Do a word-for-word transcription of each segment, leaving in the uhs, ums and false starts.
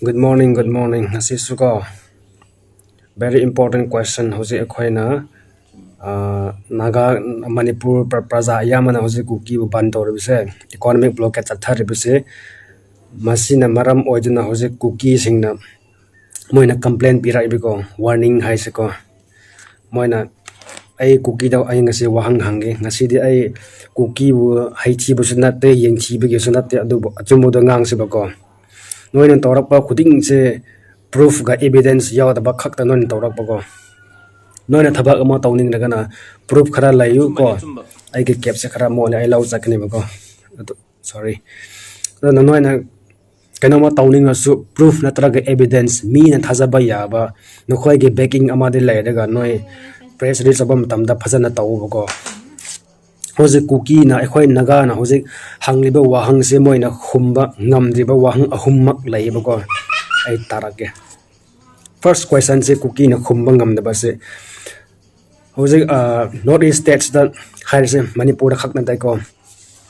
Good morning, good morning. ꯉꯁꯤꯁꯨ ꯀꯣ, very important question. ꯍꯧꯖꯤꯛ ꯑꯩꯈꯣꯏꯅ, ꯑ, ꯅꯥꯒꯥ, ꯃꯅꯤꯄꯨꯔ ꯄ꯭ꯔ-, ꯄ꯭ꯔꯖꯥ ꯑꯌꯥꯝꯕꯅ ꯍꯧꯖꯤꯛ ꯀꯨꯀꯤꯕꯨ ꯕꯟ ꯇꯧꯔꯤꯕꯁꯦ, economic blockade ꯆꯠꯊꯔꯤꯕꯁꯦ, ꯃꯁꯤꯅ ꯃꯔꯝ ꯑꯣꯏꯗꯨꯅ ꯍꯧꯖꯤꯛ ꯀꯨꯀꯤꯁꯤꯡꯅ ꯃꯣꯏꯅ complain ꯄꯤꯔꯛꯏꯕꯀꯣ, warning ꯍꯥꯏꯁꯤꯀꯣ꯫ ꯃꯣꯏꯅ, "ꯑꯩ ꯀꯨꯀꯤꯗ ꯑꯩ ꯉꯁꯤ ꯋꯥꯍꯪ ꯍꯪꯒꯦ꯫ ꯉꯁꯤꯗꯤ ꯑꯩ ꯀꯨꯀꯤꯕꯨ ꯍꯩꯊꯤꯕꯁꯨ ꯅꯠꯇꯦ, ꯌꯦꯡꯊꯤꯕꯒꯤꯁꯨ ꯅꯠꯇꯦ, ꯑꯗꯨꯕꯨ ꯑꯆꯨꯝꯕꯗꯣ ꯉꯥꯡꯁꯤꯕꯀꯣ꯫ ꯅꯣꯏꯅ ꯇꯧꯔꯛꯄ ꯈꯨꯗꯤꯡꯁꯦ proof ꯒ evidence ꯌꯥꯎꯗꯕ ꯈꯛꯇ ꯅꯣꯏꯅ ꯇꯧꯔꯛꯄꯀꯣ꯫ ꯅꯣꯏꯅ ꯊꯕꯛ ꯑꯃ ꯇꯧꯅꯤꯡꯂꯒꯅ proof ꯈꯔ ꯂꯩꯌꯨꯀꯣ꯫" ꯑꯩꯒꯤ cap ꯁꯦ ꯈꯔ ꯃꯣꯠꯂꯦ, ꯑꯩ ꯂꯧ ꯆꯠꯀꯅꯦꯕꯀꯣ꯫ ꯑꯗꯨ, sorry꯫ ꯑꯗꯨꯅ ꯅꯣꯏꯅ ꯀꯩꯅꯣꯝꯃ ꯇꯧꯅꯤꯡꯉꯁꯨ proof ꯅꯠꯇ꯭ꯔꯒ evidence, ꯃꯤꯅ ꯊꯥꯖꯕ ꯌꯥꯕ, ꯅꯈꯣꯏꯒꯤ backing ꯑꯃꯗꯤ ꯂꯩꯔꯒ ꯅꯣꯏ press release ꯇꯧꯕ ꯃꯇꯝꯗ ꯐꯖꯅ ꯇꯧꯕꯀꯣ꯫ ꯍꯧꯖꯤꯛ ꯀꯨꯀꯤꯅ, ꯑꯩꯈꯣꯏ ꯅꯥꯒꯥꯅ ꯍꯧꯖꯤꯛ ꯍꯪꯂꯤꯕ ꯋꯥꯍꯪꯁꯦ ꯃꯣꯏꯅ ꯈꯨꯝꯕ ꯉꯝꯗ꯭ꯔꯤꯕ ꯋꯥꯍꯪ ꯑꯍꯨꯝꯃꯛ ꯂꯩꯌꯦꯕꯀꯣ꯫ ꯑꯩ ꯇꯥꯔꯛꯀꯦ꯫ First question ꯁꯦ ꯀꯨꯀꯤꯅ ꯈꯨꯝꯕ ꯉꯝꯗꯕꯁꯦ, ꯍꯧꯖꯤꯛ, ꯑ, North East States ꯇ ꯍꯥꯏꯔꯤꯁꯦ, ꯃꯅꯤꯄꯨꯔꯗ ꯈꯛ ꯅꯠꯇꯦꯀꯣ꯫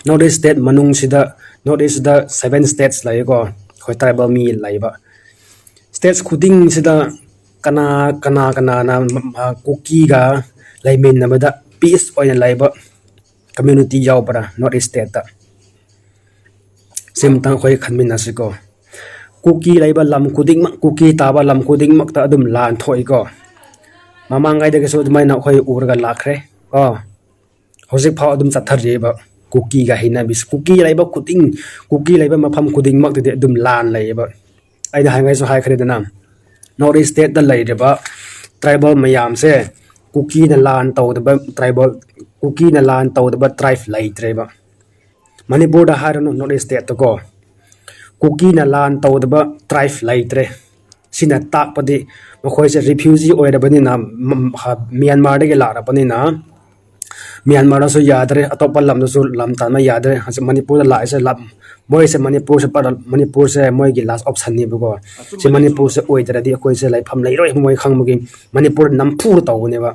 North East State ꯃꯅꯨꯡꯁꯤꯗ, North East ꯇ seven states ꯂꯩꯌꯦꯀꯣ, ꯑꯩꯈꯣꯏ tribal ꯃꯤ ꯂꯩꯕ꯫ States ꯈꯨꯗꯤꯡꯁꯤꯗ ꯀꯅꯥ, ꯀꯅꯥ, ꯀꯅꯥꯅ ꯃ-, ꯃ-, ꯀꯨꯀꯤꯒ ꯂꯩꯃꯤꯟꯅꯕꯗ peace ꯑꯣꯏꯅ ꯂꯩꯕ community ꯌꯥꯎꯕ꯭ꯔꯥ North East State ꯇ? ꯁꯤ ꯑꯃꯇꯪ ꯑꯩꯈꯣꯏ ꯈꯟꯃꯤꯟꯅꯁꯤꯀꯣ꯫ ꯀꯨꯀꯤ ꯂꯩꯕ ꯂꯝ ꯈꯨꯗꯤꯡꯃꯛ, ꯀꯨꯀꯤ ꯇꯥꯕ ꯂꯝ ꯈꯨꯗꯤꯡꯃꯛꯇ ꯑꯗꯨꯝ ꯂꯥꯟ ꯊꯣꯛꯏꯀꯣ꯫ ꯃꯃꯥꯡꯉꯩꯗꯒꯤꯁꯨ ꯑꯗꯨꯃꯥꯏꯅ ꯑꯩꯈꯣꯏ ꯎꯔꯒ ꯂꯥꯛꯈ꯭ꯔꯦ ꯀꯣ꯫ ꯍꯧꯖꯤꯛ ꯐꯥꯎ ꯑꯗꯨꯝ ꯆꯠꯊꯔꯤꯑꯕ ꯀꯨꯀꯤꯒ ꯍꯩꯅꯕꯤꯁꯦ꯫ ꯀꯨꯀꯤ ꯂꯩꯕ ꯈꯨꯗꯤꯡ, ꯀꯨꯀꯤ ꯂꯩꯕ ꯃꯐꯝ ꯈꯨꯗꯤꯡꯃꯛꯇꯗꯤ ꯑꯗꯨꯝ ꯂꯥꯟ ꯂꯩꯌꯦꯕ꯫ ꯑꯩꯅ ꯍꯥꯏꯉꯩꯁꯨ ꯍꯥꯏꯈ꯭ꯔꯦꯗꯅ, North East State ꯇ ꯂꯩꯔꯤꯕ tribal ꯃꯌꯥꯝꯁꯦ ꯀꯨꯀꯤꯅ ꯂꯥꯟ ꯇꯧꯗꯕ tribal, ꯀꯨꯀꯤꯅ ꯂꯥꯟ ꯇꯧꯗꯕ tribe ꯂꯩꯇ꯭ꯔꯦꯕ꯫ ꯃꯅꯤꯄꯨꯔꯗ ꯍꯥꯏꯔꯅꯨ, North East State ꯇꯀꯣ, ꯀꯨꯀꯤꯅ ꯂꯥꯟ ꯇꯧꯗꯕ tribe ꯂꯩꯇ꯭ꯔꯦ꯫ ꯁꯤꯅ ꯇꯥꯛꯄꯗꯤ ꯃꯈꯣꯏꯁꯦ refugee ꯑꯣꯏꯔꯕꯅꯤꯅ, ꯃ-, ꯃ-, ꯃ꯭ꯌꯥꯟꯃꯥꯔꯗꯒꯤ ꯂꯥꯛꯂꯕꯅꯤꯅ, ꯃ꯭ꯌꯥꯟꯃꯥꯔꯗꯁꯨ ꯌꯥꯗ꯭ꯔꯦ, ꯑꯇꯣꯞꯄ ꯂꯝꯗꯁꯨ ꯂꯝ ꯇꯥꯟꯕ ꯌꯥꯗ꯭ꯔꯦ꯫ ꯍꯧꯖꯤꯛ ꯃꯅꯤꯄꯨꯔꯗ ꯂꯥꯛꯏꯁꯦ ꯂꯝ-, ꯃꯣꯏꯁꯦ ꯃꯅꯤꯄꯨꯔꯁꯦ ꯄ-, ꯃꯅꯤꯄꯨꯔꯁꯦ ꯃꯣꯏꯒꯤ last option ꯅꯦꯕꯀꯣ꯫ ꯁꯤ ꯃꯅꯤꯄꯨꯔꯁꯦ ꯑꯣꯏꯗ꯭ꯔꯗꯤ ꯑꯩꯈꯣꯏꯁꯦ ꯂꯩꯐꯝ ꯂꯩꯔꯣꯏ ꯃꯣꯏ ꯈꯪꯕꯒꯤ ꯃꯅꯤꯄꯨꯔꯗ ꯅꯝꯐꯨꯗ ꯇꯧꯕꯅꯦꯕ꯫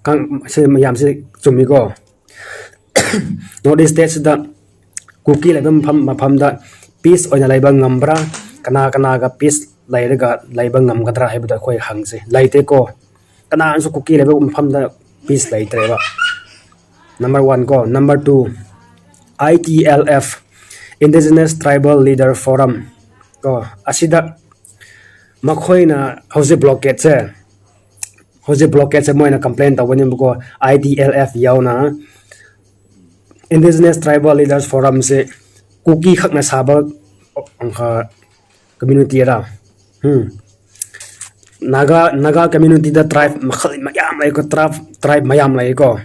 ꯀꯥꯡ-, ꯁꯤ ꯃꯌꯥꯝꯁꯤ ꯆꯨꯝꯃꯤꯀꯣ꯫ North East State ꯁꯤꯗ ꯀꯨꯀꯤ ꯂꯩꯕ ꯃꯐꯝ, ꯃꯐꯝꯗ ꯄꯤꯁ ꯑꯣꯏꯅ ꯂꯩꯕ ꯉꯝꯕ꯭ꯔꯥ? ꯀꯅꯥ ꯀꯅꯥꯒ ꯄꯤꯁ ꯂꯩꯔꯒ ꯂꯩꯕ ꯉꯝꯒꯗ꯭ꯔꯥ ꯍꯥꯏꯕꯗꯣ ꯑꯩꯈꯣꯏ ꯍꯪꯁꯦ꯫ ꯂꯩꯇꯦꯀꯣ, ꯀꯅꯥꯅꯁꯨ ꯀꯨꯀꯤ ꯂꯩꯕ ꯃꯐꯝꯗ ꯄꯤꯁ ꯂꯩꯇ꯭ꯔꯦꯕ꯫ Number one ꯀꯣ꯫ Number two, I T L F, Indigenous Tribal Leader Forum ꯀꯣ꯫ ꯑꯁꯤꯗ ꯃꯈꯣꯏꯅ ꯍꯧꯖꯤꯛ ꯕ꯭ꯂꯣꯀꯦꯠꯁꯦ ꯍꯧꯖꯤꯛ ꯕ꯭ꯂꯣꯀꯦꯠꯁꯦ ꯃꯣꯏꯅ ꯀꯝꯄ꯭ꯂꯦꯟ ꯇꯧꯕꯅꯦꯕꯀꯣ꯫ I T L F ꯌꯥꯎꯅ Indigenous Tribal Leaders Forumꯁꯦ ꯀꯨꯀꯤ ꯈꯛꯅ ꯁꯥꯕ ꯀꯝꯃ꯭ꯌꯨꯅꯤꯇꯤꯔ? ꯎꯝ꯫ ꯅꯥꯒꯥ ꯅꯥꯒꯥ ꯀꯝꯃ꯭ꯌꯨꯅꯤꯇꯤꯗ ꯇ꯭ꯔꯥꯏꯕ ꯃꯈꯜ ꯃꯌꯥꯝ ꯂꯩꯀꯣ꯫ ꯇ꯭ꯔꯥꯏꯕ ꯇ꯭ꯔꯥꯏꯕ ꯃꯌꯥꯝ ꯂꯩꯀꯣ꯫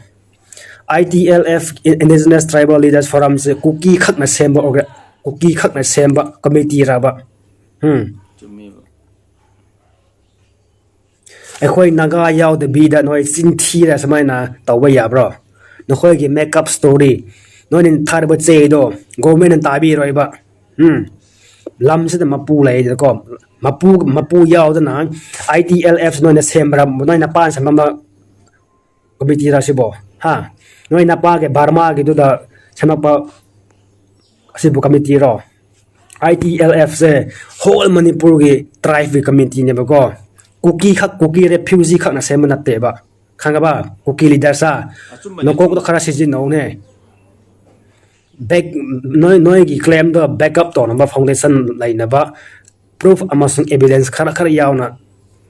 I T L F, Indigenous Tribal Leaders Forumꯁꯦ ꯀꯨꯀꯤ ꯈꯛꯅ ꯁꯦꯝꯕ ꯑꯣꯔꯒ-, ꯀꯨꯀꯤ ꯈꯛꯅ ꯁꯦꯝꯕ ꯀꯃꯤꯇꯤꯔꯕ? ꯎꯝ꯫ ꯆꯨꯝꯃꯦꯕ꯫ ꯑꯩꯈꯣꯏ ꯅꯥꯒꯥ ꯌꯥꯎꯗꯕꯤꯗ ꯅꯣꯏ ꯆꯤꯟ ꯊꯤꯔ ꯁꯨꯃꯥꯏꯅ ꯇꯧꯕ ꯌꯥꯕ꯭ꯔꯣ? ꯅꯈꯣꯏꯒꯤ ꯃꯦꯀꯞ ꯁ꯭ꯇꯣꯔꯤ, ꯅꯣꯏꯅ ꯊꯥꯔꯤꯕ ꯆꯦꯗꯣ ꯒꯣꯔꯃꯦꯟꯅ ꯇꯥꯕꯤꯔꯣꯏꯕ꯫ ꯎꯝ꯫ ꯂꯝꯁꯤꯗ ꯃꯄꯨ ꯂꯩꯗꯅꯀꯣ꯫ ꯃꯄꯨ ꯃꯄꯨ ꯌꯥꯎꯗꯅ I T L F ꯅꯣꯏꯅ ꯁꯦꯝꯕ꯭ꯔꯥ, ꯅꯣꯏ ꯅꯄꯥꯅ ꯁꯦꯝꯕ ꯀꯃꯤꯇꯤꯔ ꯁꯤꯕꯣ? ꯍꯥ? ꯅꯣꯏ ꯅꯄꯥꯒꯤ ꯕꯔꯃꯥꯒꯤꯗꯨꯗ ꯁꯦꯝꯃꯛꯄ ꯑꯁꯤꯕꯨ ꯀꯃꯤꯇꯤꯔꯣ? I T L F ꯁꯦ ꯍꯣꯜ ꯃꯅꯤꯄꯨꯔꯒꯤ ꯇ꯭ꯔꯥꯏꯕꯀꯤ ꯀꯃꯤꯇꯤꯅꯦꯕꯀꯣ꯫ ꯀꯨꯀꯤ ꯈꯛ, ꯀꯨꯀꯤ ꯔꯦꯐ꯭ꯌꯨꯖꯤ ꯈꯛꯅ ꯁꯦꯝꯕ ꯅꯠꯇꯦꯕ꯫ ꯈꯪꯉꯕ? ꯀꯨꯀꯤ ꯂꯤꯗꯔꯁ, ꯑꯆꯨꯝꯕꯅꯦ, ꯅꯀꯣꯛꯇꯣ ꯑꯆꯨꯝꯕ꯫ ꯈꯔ ꯁꯤꯖꯤꯟꯅꯧꯅꯦ꯫ ꯕꯦꯛ ꯅꯣꯏ ꯅꯣꯏꯒꯤ ꯀ꯭ꯂꯦꯝꯗꯣ ꯕꯦꯛꯑꯞ ꯇꯧꯅꯕ, ꯐꯥꯎꯟꯗꯦꯁꯟ ꯂꯩꯅꯕ, ꯄ꯭ꯔꯨꯐ ꯑꯃꯁꯨꯡ ꯑꯦꯚꯤꯗꯦꯟꯁ ꯈꯔ ꯈꯔ ꯌꯥꯎꯅ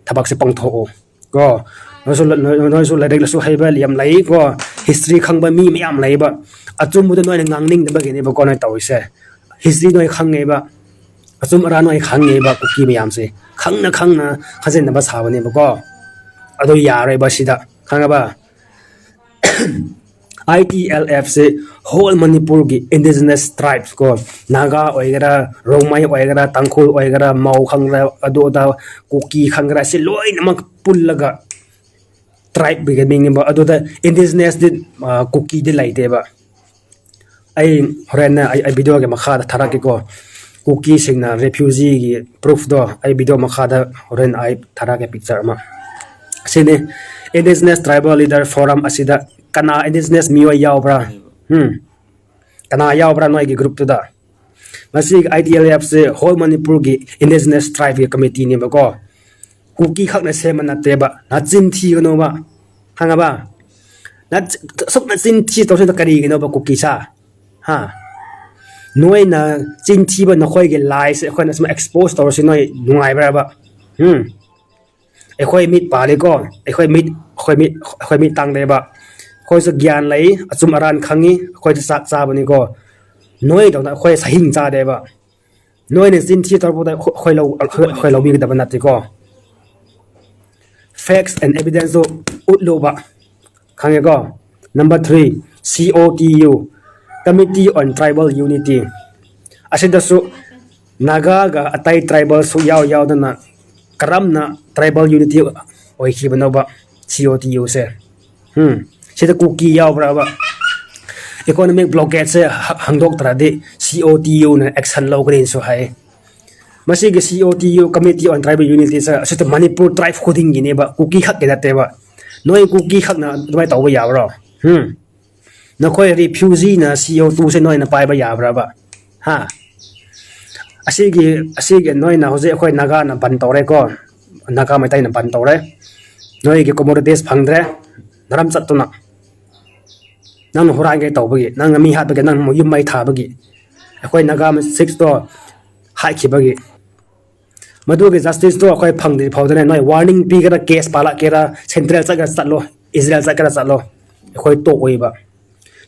ꯊꯕꯛꯁꯦ ꯄꯥꯡꯊꯣꯛꯑꯣ ꯀꯣ꯫ ꯅꯣꯏꯁꯨ ꯅꯣꯏ- ꯅꯣꯏꯁꯨ ꯂꯥꯏꯔꯤꯛ ꯂꯥꯏꯁꯨ ꯍꯩꯕ ꯌꯥꯝ ꯂꯩ ꯀꯣ꯫ ꯍꯤꯁꯇ꯭ꯔꯤ ꯈꯪꯕ ꯃꯤ ꯃꯌꯥꯝ ꯂꯩꯕ꯫ ꯑꯆꯨꯝꯕꯗꯣ ꯅꯣꯏꯅ ꯉꯥꯡꯅꯤꯡꯗꯕꯒꯤꯅꯦꯕꯀꯣ ꯅꯣꯏ ꯇꯧꯔꯤꯁꯦ꯫ ꯍꯤꯁꯇ꯭ꯔꯤ ꯅꯣꯏ ꯈꯪꯉꯦꯕ꯫ ꯑꯆꯨꯝ ꯑꯔꯥꯟ ꯅꯣꯏ ꯈꯪꯉꯦꯕ꯫ ꯀꯨꯀꯤ ꯃꯌꯥꯝꯁꯦ ꯈꯪꯅ ꯈꯪꯅ ꯈꯥꯖꯤꯟꯅꯕ ꯁꯥꯕꯅꯦꯕꯀꯣ꯫ ꯑꯗꯨ ꯌꯥꯔꯣꯏꯕ ꯁꯤꯗ꯫ ꯈꯪꯉꯕ? I T L F ꯁꯦ ꯍꯣꯜ ꯃꯅꯤꯄꯨꯔꯒꯤ ꯏꯟꯗꯤꯖꯤꯅꯁ ꯇ꯭ꯔꯥꯏꯕꯁ ꯀꯣ, ꯅꯥꯒꯥ ꯑꯣꯏꯒꯦꯔꯥ, ꯔꯣꯡꯃꯩ ꯑꯣꯏꯒꯦꯔꯥ, ꯇꯥꯡꯈꯨꯜ ꯑꯣꯏꯒꯦꯔꯥ, ꯃꯥꯎ ꯈꯪꯒꯦꯔꯥ, ꯑꯗꯨ ꯑꯗꯥ, ꯀꯨꯀꯤ ꯈꯪꯒꯦꯔꯥ, ꯁꯤ ꯂꯣꯏꯅꯃꯛ ꯄꯨꯜꯂꯒ ꯇ꯭ꯔꯥꯏꯕꯀꯤ ꯃꯤꯡꯅꯦꯕ꯫ ꯑꯗꯨꯗ ꯏꯟꯗꯤꯖꯤꯅꯁꯇꯤ ꯀꯨꯀꯤꯗꯤ ꯂꯩꯇꯦꯕ꯫ ꯑꯩ ꯍꯣꯔꯦꯟꯅ ꯑꯩ ꯑꯩ ꯚꯤꯗꯤꯑꯣꯒꯤ ꯃꯈꯥꯗ ꯊꯥꯔꯛꯀꯦꯀꯣ꯫ ꯀꯨꯀꯤꯁꯤꯡꯅ ꯔꯦꯐ꯭ꯌꯨꯖꯤꯒꯤ ꯄ꯭ꯔꯨꯐꯇꯣ ꯑꯩ ꯚꯤꯗꯤꯑꯣ ꯃꯈꯥꯗ ꯍꯣꯔꯦꯟ ꯑꯩ ꯊꯥꯔꯛꯀꯦ, ꯄꯤꯛꯆꯔ ꯑꯃ꯫ ꯁꯤꯅꯤ, ꯏꯟꯗꯤꯖꯤꯅꯁ ꯇ꯭ꯔꯥꯏꯕꯦꯜ ꯂꯤꯗꯔ ꯐꯣꯔꯝ ꯑꯁꯤꯗ ꯀꯅꯥ ꯏꯟꯗꯤꯖꯤꯅꯁ ꯃꯤꯑꯣꯏ ꯌꯥꯎꯕ꯭ꯔꯥ? ꯎꯝ꯫ ꯀꯅꯥ ꯌꯥꯎꯕ꯭ꯔꯥ ꯅꯣꯏꯒꯤ ꯒ꯭ꯔꯨꯞꯇꯨꯗ? ꯃꯁꯤꯒꯤ ꯑꯥꯏ ꯇꯤ ꯑꯦꯜ ꯑꯦꯐꯁꯦ whole ꯃꯅꯤꯄꯨꯔꯒꯤ indigenous tribeꯀꯤ committeeꯅꯦꯕꯀꯣ꯫ ꯀꯨꯀꯤ ꯈꯛꯅ ꯁꯦꯝꯕ ꯅꯠꯇꯦꯕ꯫ ꯅꯆꯤꯟ ꯊꯤꯒꯅꯣꯕ꯫ ꯈꯪꯉꯕ? ꯅꯠ-, ꯑꯁꯨꯛ ꯅꯆꯤꯟ ꯊꯤ ꯇꯧꯁꯤꯗ ꯀꯔꯤꯒꯤꯅꯣꯕ ꯀꯨꯀꯤ ꯁꯥ? ꯍꯥ? ꯅꯣꯏꯅ ꯆꯤꯟ ꯊꯤꯕ ꯅꯈꯣꯏꯒꯤ liesꯁꯦ ꯑꯩꯈꯣꯏꯅ ꯁꯨꯝ expose ꯇꯧꯔꯁꯤ ꯅꯣꯏ ꯅꯨꯡꯉꯥꯏꯕ꯭ꯔꯕ? ꯎꯝ? ꯑꯩꯈꯣꯏ ꯃꯤꯠ ꯄꯥꯜꯂꯤꯀꯣ꯫ ꯑꯩꯈꯣꯏ ꯃꯤꯠ, ꯑꯩꯈꯣꯏ ꯃꯤꯠ, ꯑꯩꯈꯣꯏ ꯃꯤꯠ ꯇꯥꯡꯗꯦꯕ꯫ ꯑꯩꯈꯣꯏꯁꯨ ꯒ꯭ꯌꯥꯟ ꯂꯩ, ꯑꯆꯨꯝ ꯑꯔꯥꯟ ꯈꯪꯉꯤ, ꯑꯩꯈꯣꯏꯁꯨ ꯆꯥꯛ ꯆꯥꯕꯅꯤꯀꯣ꯫ ꯅꯣꯏꯗꯧꯅ ꯑꯩꯈꯣꯏ ꯁꯍꯤꯡ ꯆꯥꯗꯦꯕ꯫ ꯅꯣꯏꯅ ꯆꯤꯟ ꯊꯤ ꯇꯧꯔꯛꯄꯗ ꯑꯩꯈꯣꯏ, ꯑꯩꯈꯣꯏ ꯂꯧ-, ꯑꯩꯈꯣꯏ, ꯑꯩꯈꯣꯏ ꯂꯧꯕꯤꯒꯗꯕ ꯅꯠꯇꯦꯀꯣ꯫ Facts and evidenceꯇꯨ ꯎꯠꯂꯨꯕ꯫ ꯈꯪꯉꯦꯀꯣ? Number three, C O T U, Committee on Tribal Unity꯫ ꯑꯁꯤꯗꯁꯨ ꯅꯥꯒꯥꯒ ꯑꯇꯩ tribal ꯁꯨꯛꯌꯥꯎ ꯌꯥꯎꯗꯅ ꯀꯔꯝꯅ tribal unity ꯑꯣꯏꯈꯤꯕꯅꯣꯕ C O T Uꯁꯦ? ꯎꯝ, ꯁꯤꯗ ꯀꯨꯀꯤ ꯌꯥꯎꯕ꯭ꯔꯕ? Economic blockadeꯁꯦ ꯍ-, ꯍꯪꯗꯣꯛꯇ꯭ꯔꯗꯤ C O T Uꯅ action ꯂꯧꯒꯅꯤꯁꯨ ꯍꯥꯏ꯫ ꯃꯁꯤꯒꯤ C O T U, Committee on Tribal Unityꯁꯦ ꯑꯁꯤꯗ ꯃꯅꯤꯄꯨꯔ tribe ꯈꯨꯗꯤꯡꯒꯤꯅꯦꯕ, ꯀꯨꯀꯤ ꯈꯛꯀꯤ ꯅꯠꯇꯦꯕ꯫ ꯅꯣꯏ ꯀꯨꯀꯤ ꯈꯛꯅ ꯑꯗꯨꯃꯥꯏꯅ ꯇꯧꯕ ꯌꯥꯕ꯭ꯔꯣ? ꯎꯝ? ꯅꯈꯣꯏ refugeeꯅ C O twoꯁꯦ ꯅꯣꯏꯅ ꯄꯥꯏꯕ ꯌꯥꯕ꯭ꯔꯕ? ꯍꯥ? ꯑꯁꯤꯒꯤ, ꯑꯁꯤꯒꯤ ꯅꯣꯏꯅ ꯍꯧꯖꯤꯛ ꯑꯩꯈꯣꯏ ꯅꯥꯒꯥꯅ ꯕꯟ ꯇꯧꯔꯦꯀꯣ, ꯅꯥꯒꯥ ꯃꯩꯇꯩꯅ ꯕꯟ ꯇꯧꯔꯦ, ꯅꯣꯏꯒꯤ commodities ꯐꯪꯗ꯭ꯔꯦ, ꯅꯔꯝ ꯆꯠꯇꯨꯅ꯫ ꯅꯪꯅ ꯍꯨꯔꯥꯟꯒꯦ ꯇꯧꯕꯒꯤ, ꯅꯪꯅ ꯃꯤ ꯍꯥꯠꯄꯒꯤ, ꯅꯪꯅ ꯌꯨꯝ ꯃꯩ ꯊꯥꯕꯒꯤ, ꯑꯩꯈꯣꯏ ꯅꯥꯒꯥ ꯁꯤꯛꯁꯇꯣ ꯍꯥꯠꯈꯤꯕꯒꯤ꯫ ꯃꯗꯨꯒꯤ justiceꯇꯣ ꯑꯩꯈꯣꯏ ꯐꯪꯗ꯭ꯔꯤ ꯐꯥꯎꯗꯅꯦ ꯅꯣꯏ warning ꯄꯤꯒꯦꯔꯥ, case ꯄꯥꯜꯂꯛꯀꯦꯔꯥ, central ꯆꯠꯀꯦꯔꯥ ꯆꯠꯂꯣ, Israel ꯆꯠꯀꯦꯔꯥ ꯆꯠꯂꯣ, ꯑꯩꯈꯣꯏ ꯇꯣꯛꯑꯣꯏꯕ꯫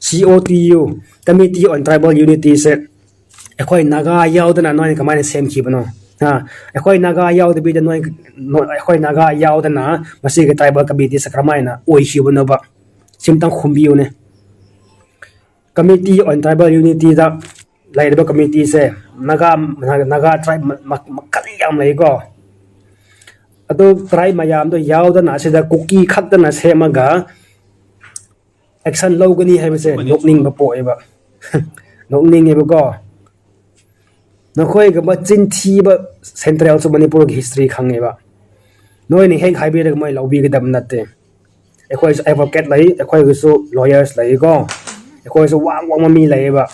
C O T U, Committee on Tribal Unityꯁꯦ ꯑꯩꯈꯣꯏ ꯅꯥꯒꯥ ꯌꯥꯎꯗꯅ ꯅꯣꯏꯅ ꯀꯃꯥꯏꯅ ꯁꯦꯝꯈꯤꯕꯅꯣ? ꯍꯥ? ꯑꯩꯈꯣꯏ ꯅꯥꯒꯥ ꯌꯥꯎꯗꯕꯤꯗ ꯅꯣꯏ, ꯅꯣꯏ, ꯑꯩꯈꯣꯏ ꯅꯥꯒꯥ ꯌꯥꯎꯗꯅ ꯃꯁꯤꯒꯤ tribal committeeꯁꯦ ꯀꯔꯝꯍꯥꯏꯅ ꯑꯣꯏꯈꯤꯕꯅꯣꯕ? ꯁꯤꯝꯇꯪ ꯈꯨꯝꯕꯤꯌꯨꯅꯦ꯫ Committee on Tribal Unityꯗ ꯂꯩꯔꯤꯕ committeeꯁꯦ ꯅꯥꯒꯥ, ꯅꯥꯒꯥ tribe ꯃ-, ꯃ-, ꯃꯈꯜ ꯌꯥꯝ ꯂꯩꯀꯣ꯫ ꯑꯗꯨ tribe ꯃꯌꯥꯝꯗꯣ ꯌꯥꯎꯗꯅ ꯑꯁꯤꯗ ꯀꯨꯀꯤ ꯈꯛꯇꯅ ꯁꯦꯝꯃꯒ action ꯂꯧꯒꯅꯤ ꯍꯥꯏꯕꯁꯦ ꯅꯣꯛꯅꯤꯡꯕ ꯄꯣꯛꯑꯦꯕ꯫ ꯅꯣꯛꯅꯤꯡꯉꯦꯕꯀꯣ꯫ ꯅꯈꯣꯏꯒꯨꯝꯕ ꯆꯤꯟ ꯊꯤꯕ centralꯁꯨ ꯃꯅꯤꯄꯨꯔꯒꯤ history ꯈꯪꯉꯦꯕ꯫ ꯅꯣꯏꯅ ꯍꯦꯛ ꯍꯥꯏꯕꯤꯔꯒ ꯃꯣꯏ ꯂꯧꯕꯤꯒꯗꯕ ꯅꯠꯇꯦ꯫ ꯑꯩꯈꯣꯏꯁꯨ advocate ꯂꯩ, ꯑꯩꯈꯣꯏꯒꯤꯁꯨ lawyers ꯂꯩꯀꯣ꯫ ꯑꯩꯈꯣꯏꯁꯨ ꯋꯥꯡ ꯋꯥꯡꯕ ꯃꯤ ꯂꯩꯌꯦꯕ꯫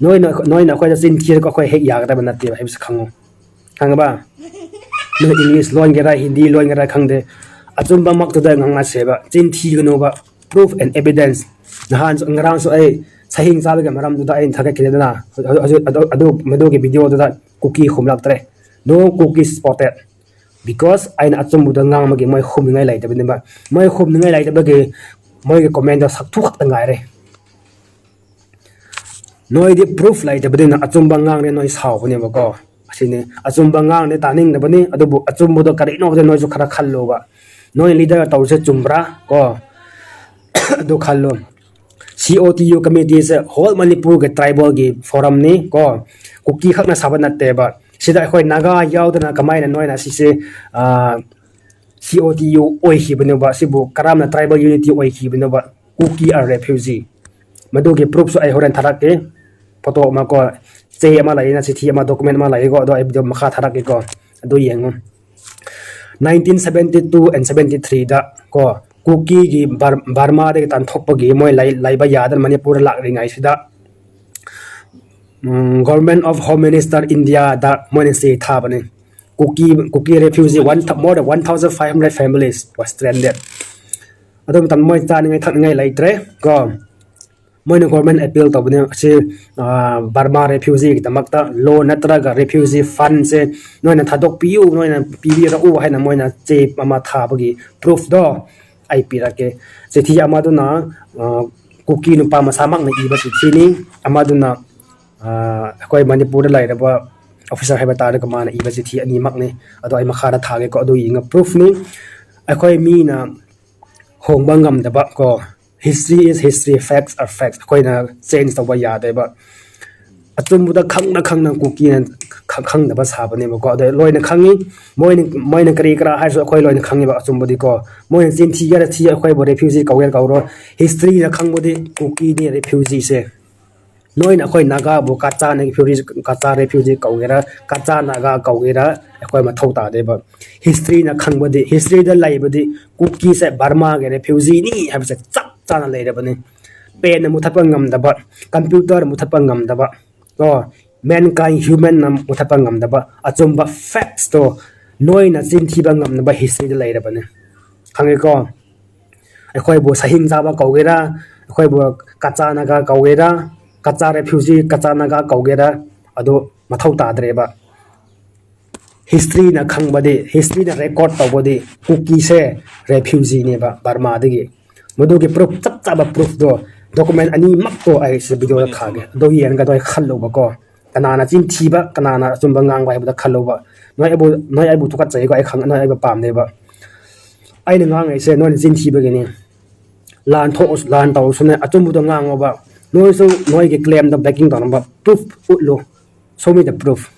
ꯅꯣꯏꯅ ꯅꯣꯏꯅ ꯑꯩꯈꯣꯏꯗ ꯆꯤꯟ ꯊꯤꯔꯒ ꯑꯩꯈꯣꯏ ꯍꯦꯛ ꯌꯥꯒꯗꯕ ꯅꯠꯇꯦꯕ ꯍꯥꯏꯕꯁꯤ ꯈꯪꯉꯨ꯫ ꯈꯪꯉꯕ? ꯅꯣꯏ English ꯂꯣꯟꯒꯦꯔꯥ, ꯍꯤꯟꯗꯤ ꯂꯣꯟꯒꯦꯔꯥ ꯈꯪꯗꯦ, ꯑꯆꯨꯝꯕꯃꯛꯇꯨꯗ ꯉꯥꯡꯅꯁꯦꯕ꯫ ꯆꯤꯟ ꯊꯤꯒꯅꯨꯕ꯫ Proof and evidence. ꯅꯍꯥꯟꯁꯨ, ꯉꯔꯥꯡꯁꯨ ꯑꯩ ꯁꯍꯤꯡ ꯆꯥꯕꯒꯤ ꯃꯔꯝꯗꯨꯗ ꯑꯩꯅ ꯊꯥꯒꯠꯈꯤꯗꯦꯗꯅ, ꯍꯧꯖꯤꯛ, ꯍꯧꯖꯤꯛ ꯑꯗꯨ, ꯑꯗꯨ, ꯃꯗꯨꯒꯤ video ꯗꯨꯗ ꯀꯨꯀꯤ ꯈꯨꯝꯂꯛꯇ꯭ꯔꯦ꯫ No cookies spotted. Because ꯑꯩꯅ ꯑꯆꯨꯝꯕꯗ ꯉꯥꯡꯕꯒꯤ ꯃꯣꯏ ꯈꯨꯝꯅꯤꯡꯉꯥꯏ ꯂꯩꯇꯕꯅꯦꯕ꯫ ꯃꯣꯏ ꯈꯨꯝꯅꯤꯡꯉꯥꯏ ꯂꯩꯇꯕꯒꯤ ꯃꯣꯏꯒꯤ comment ꯗꯣ ꯁꯛꯊꯨ ꯈꯛꯇ ꯉꯥꯏꯔꯦ꯫ ꯅꯣꯏꯗꯤ proof ꯂꯩꯇꯕꯅꯤꯅ ꯑꯆꯨꯝꯕ ꯉꯥꯡꯔꯦ, ꯅꯣꯏ ꯁꯥꯎꯕꯅꯦꯕꯀꯣ꯫ ꯑꯁꯤꯅꯤ, ꯑꯆꯨꯝꯕ ꯉꯥꯡꯗꯤ ꯇꯥꯅꯤꯡꯗꯕꯅꯤ, ꯑꯗꯨꯕꯨ ꯑꯆꯨꯝꯕꯗꯣ ꯀꯔꯤꯅꯣ ꯍꯥꯏꯕꯗ ꯅꯣꯏꯁꯨ ꯈꯔ ꯈꯜꯂꯣꯕ꯫ ꯅꯣꯏ leader ꯇꯧꯔꯤꯁꯦ ꯆꯨꯝꯕ꯭ꯔꯥ ꯀꯣ? ꯑꯗꯨ ꯈꯜꯂꯣ꯫ C O T U committee ꯁꯦ whole ꯃꯅꯤꯄꯨꯔꯒꯤ tribal ꯒꯤ forum ꯅꯤ ꯀꯣ, ꯀꯨꯀꯤ ꯈꯛꯅ ꯁꯥꯕ ꯅꯠꯇꯦꯕ꯫ ꯁꯤꯗ ꯑꯩꯈꯣꯏ ꯅꯥꯒꯥ ꯌꯥꯎꯗꯅ ꯀꯃꯥꯏꯅ ꯅꯣꯏꯅ ꯁꯤꯁꯦ, ꯑꯥ, C O T U ꯑꯣꯏꯈꯤꯕꯅꯣꯕ? ꯁꯤꯕꯨ ꯀꯔꯝꯅ tribal unity ꯑꯣꯏꯈꯤꯕꯅꯣꯕ? Kuki are refugee꯫ ꯃꯗꯨꯒꯤ proof ꯁꯨ ꯑꯩ ꯍꯣꯔꯦꯟ ꯊꯥꯔꯛꯀꯦ꯫ Photo ꯑꯃ ꯀꯣ, ꯆꯦ ꯑꯃ ꯂꯩꯌꯦꯅ, ꯆꯤꯊꯤ ꯑꯃ, document ꯑꯃ ꯂꯩꯌꯦꯀꯣ, ꯑꯗꯣ ꯑꯩ video ꯃꯈꯥ ꯊꯥꯔꯛꯀꯦꯀꯣ, ꯑꯗꯨ ꯌꯦꯡꯉꯨ꯫ Nineteen seventy two and seventy three ꯗ ꯀꯣ, ꯀꯨꯀꯤꯒꯤ ꯕꯔ-, ꯕꯔꯃꯥꯗꯒꯤ ꯇꯥꯟꯊꯣꯛꯄꯒꯤ ꯃꯣꯏ ꯂꯩ-, ꯂꯩꯕ ꯌꯥꯗꯅ ꯃꯅꯤꯄꯨꯔꯗ ꯂꯥꯛꯂꯤꯉꯩꯁꯤꯗ, ꯎꯝ, Government of Home Minister India ꯗ ꯃꯣꯏꯅ ꯆꯦ ꯊꯥꯕꯅꯤ꯫ ꯀꯨꯀꯤ, ꯀꯨꯀꯤ refugee one, more than one thousand five hundred families was stranded꯫ ꯑꯗꯨ ꯃꯇꯝꯗ ꯃꯣꯏ ꯆꯥꯅꯤꯡꯉꯥꯏ ꯊꯛꯅꯤꯡꯉꯥꯏ ꯂꯩꯇ꯭ꯔꯦ ꯀꯣ꯫ ꯃꯣꯏꯅ government appeal ꯇꯧꯕꯅꯦ ꯑꯁꯤ, ꯑꯥ, ꯕꯔꯃꯥ refugee ꯒꯤꯗꯃꯛꯇ loan ꯅꯠꯇ꯭ꯔꯒ refugee fund ꯁꯦ ꯅꯣꯏꯅ ꯊꯥꯗꯣꯛꯄꯤꯌꯨ, ꯅꯣꯏꯅ ꯄꯤꯕꯤꯔꯛꯎ ꯍꯥꯏꯅ ꯃꯣꯏꯅ ꯆꯦ ꯑꯃ ꯊꯥꯕꯒꯤ proof ꯗꯣ ꯑꯩ ꯄꯤꯔꯛꯀꯦ꯫ ꯆꯤꯊꯤ ꯑꯃꯗꯨꯅ, ꯑꯥ, ꯀꯨꯀꯤ ꯅꯨꯄꯥ ꯃꯁꯥꯃꯛꯅ ꯏꯕ ꯆꯤꯊꯤꯅꯤ, ꯑꯃꯗꯨꯅ, ꯑꯥ, ꯑꯩꯈꯣꯏ ꯃꯅꯤꯄꯨꯔꯗ ꯂꯩꯔꯕ officer ꯍꯥꯏꯕ ꯇꯥꯔꯦ, ꯃꯥꯅ ꯏꯕ ꯆꯤꯊꯤ ꯑꯅꯤꯃꯛꯅꯤ꯫ ꯑꯗꯣ ꯑꯩ ꯃꯈꯥꯗ ꯊꯥꯒꯦꯀꯣ, ꯑꯗꯨ ꯌꯦꯡꯉ proof ꯅꯤ꯫ ꯑꯩꯈꯣꯏ ꯃꯤꯅ ꯍꯣꯡꯕ ꯉꯝꯗꯕ ꯀꯣ, history is history, facts are facts, ꯑꯩꯈꯣꯏꯅ change ꯇꯧꯕ ꯌꯥꯗꯦꯕ꯫ ꯑꯆꯨꯝꯕꯗ ꯈꯪꯅ ꯈꯪꯅ ꯀꯨꯀꯤꯅ ꯈ-, ꯈꯪꯗꯕ ꯁꯥꯕꯅꯦꯕꯀꯣ꯫ ꯑꯗꯣ ꯂꯣꯏꯅ ꯈꯪꯉꯤ, ꯃꯣꯏꯅ, ꯃꯣꯏꯅ ꯀꯔꯤ ꯀꯔꯥ ꯍꯥꯏꯔꯁꯨ ꯑꯩꯈꯣꯏ ꯂꯣꯏꯅ ꯈꯪꯉꯤꯕ ꯑꯆꯨꯝꯕꯗꯤꯀꯣ꯫ ꯃꯣꯏꯅ ꯆꯤꯟ ꯊꯤꯒꯦꯔꯥ ꯊꯤ, ꯑꯩꯈꯣꯏꯕꯨ refugee ꯀꯧꯒꯦꯔꯥ ꯀꯧꯔꯣ, history ꯅ ꯈꯪꯕꯗꯤ ꯀꯨꯀꯤꯅꯤ refugee ꯁꯦ꯫ ꯅꯣꯏꯅ ꯑꯩꯈꯣꯏ ꯅꯥꯒꯥꯕꯨ ꯀꯆꯥꯅ refugee, ꯀꯆꯥ refugee ꯀꯧꯒꯦꯔꯥ, ꯀꯆꯥ ꯅꯥꯒꯥ ꯀꯧꯒꯦꯔꯥ, ꯑꯩꯈꯣꯏ ꯃꯊꯧ ꯇꯥꯗꯦꯕ꯫ History ꯅ ꯈꯪꯕꯗꯤ, history ꯗ ꯂꯩꯕꯗꯤ ꯀꯨꯀꯤꯁꯦ ꯕꯔꯃꯥꯒꯤ refugee ꯅꯤ ꯍꯥꯏꯕꯁꯦ ꯆꯞ ꯆꯥꯅ ꯂꯩꯔꯕꯅꯤ꯫ ꯄꯦꯟꯅ ꯃꯨꯊꯠꯄ ꯉꯝꯗꯕ, ꯀꯝꯄ꯭ꯌꯨꯇꯔ ꯃꯨꯊꯠꯄ ꯉꯝꯗꯕ, ꯀꯣ, mankind humanꯅ ꯃꯨꯊꯠꯄ ꯉꯝꯗꯕ ꯑꯆꯨꯝꯕ factsꯇꯣ ꯅꯣꯏꯅ ꯆꯤꯟꯊꯤꯕ ꯉꯝꯅꯕ historyꯗ ꯂꯩꯔꯕꯅꯦ꯫ ꯈꯪꯉꯦꯀꯣ? ꯑꯩꯈꯣꯏꯕꯨ ꯁꯍꯤꯟ ꯆꯥꯕ ꯀꯧꯒꯦꯔꯥ, ꯑꯩꯈꯣꯏꯕꯨ ꯀꯆꯥ ꯅꯥꯒꯥ ꯀꯧꯒꯦꯔꯥ, ꯀꯆꯥ refugee, ꯀꯆꯥ ꯅꯥꯒꯥ ꯀꯧꯒꯦꯔꯥ, ꯑꯗꯨ ꯃꯊꯧ ꯇꯥꯗ꯭ꯔꯦꯕ꯫ Historyꯅ ꯈꯪꯕꯗꯤ, historyꯅ record ꯇꯧꯕꯗꯤ ꯀꯨꯀꯤꯁꯦ refugeeꯅꯦꯕ ꯕꯔꯃꯥꯗꯒꯤ꯫ ꯃꯗꯨꯒꯤ proof, ꯆꯞ ꯆꯥꯕ proofꯇꯣ, document ꯑꯅꯤꯃꯛꯇꯣ ꯑꯩ ꯁꯤ videoꯗ ꯊꯥꯒꯦ꯫ ꯑꯗꯨ ꯌꯦꯡꯉꯒ ꯅꯣꯏ ꯈꯜꯂꯨꯕꯀꯣ, ꯀꯅꯥꯅ ꯆꯤꯟ ꯊꯤꯕ, ꯀꯅꯥꯅ ꯑꯆꯨꯝꯕ ꯉꯥꯡꯕ ꯍꯥꯏꯕꯗ ꯈꯜꯂꯨꯕ꯫ ꯅꯣꯏ ꯑꯩꯕꯨ, ꯅꯣꯏ ꯑꯩꯕꯨ ꯊꯨꯀꯠꯆꯩꯀꯣ, ꯑꯩ ꯈꯪ-, ꯅꯣꯏ ꯑꯩꯕꯨ ꯄꯥꯝꯗꯦꯕ꯫ ꯑꯩꯅ ꯉꯥꯡꯉꯤꯁꯦ ꯅꯣꯏꯅ ꯆꯤꯟ ꯊꯤꯕꯒꯤꯅꯤ꯫ ꯂꯥꯟ ꯊꯣꯛꯑꯁꯨ, ꯂꯥꯟ ꯇꯧꯔꯁꯨꯅꯦ, ꯑꯆꯨꯝꯕꯗꯣ ꯉꯥꯡꯉꯣꯕ꯫ ꯅꯣꯏꯁꯨ ꯅꯣꯏꯒꯤ claimꯗꯣ backing ꯇꯧꯅꯕ proof ꯎꯠꯂꯨ꯫ Show me the proof꯫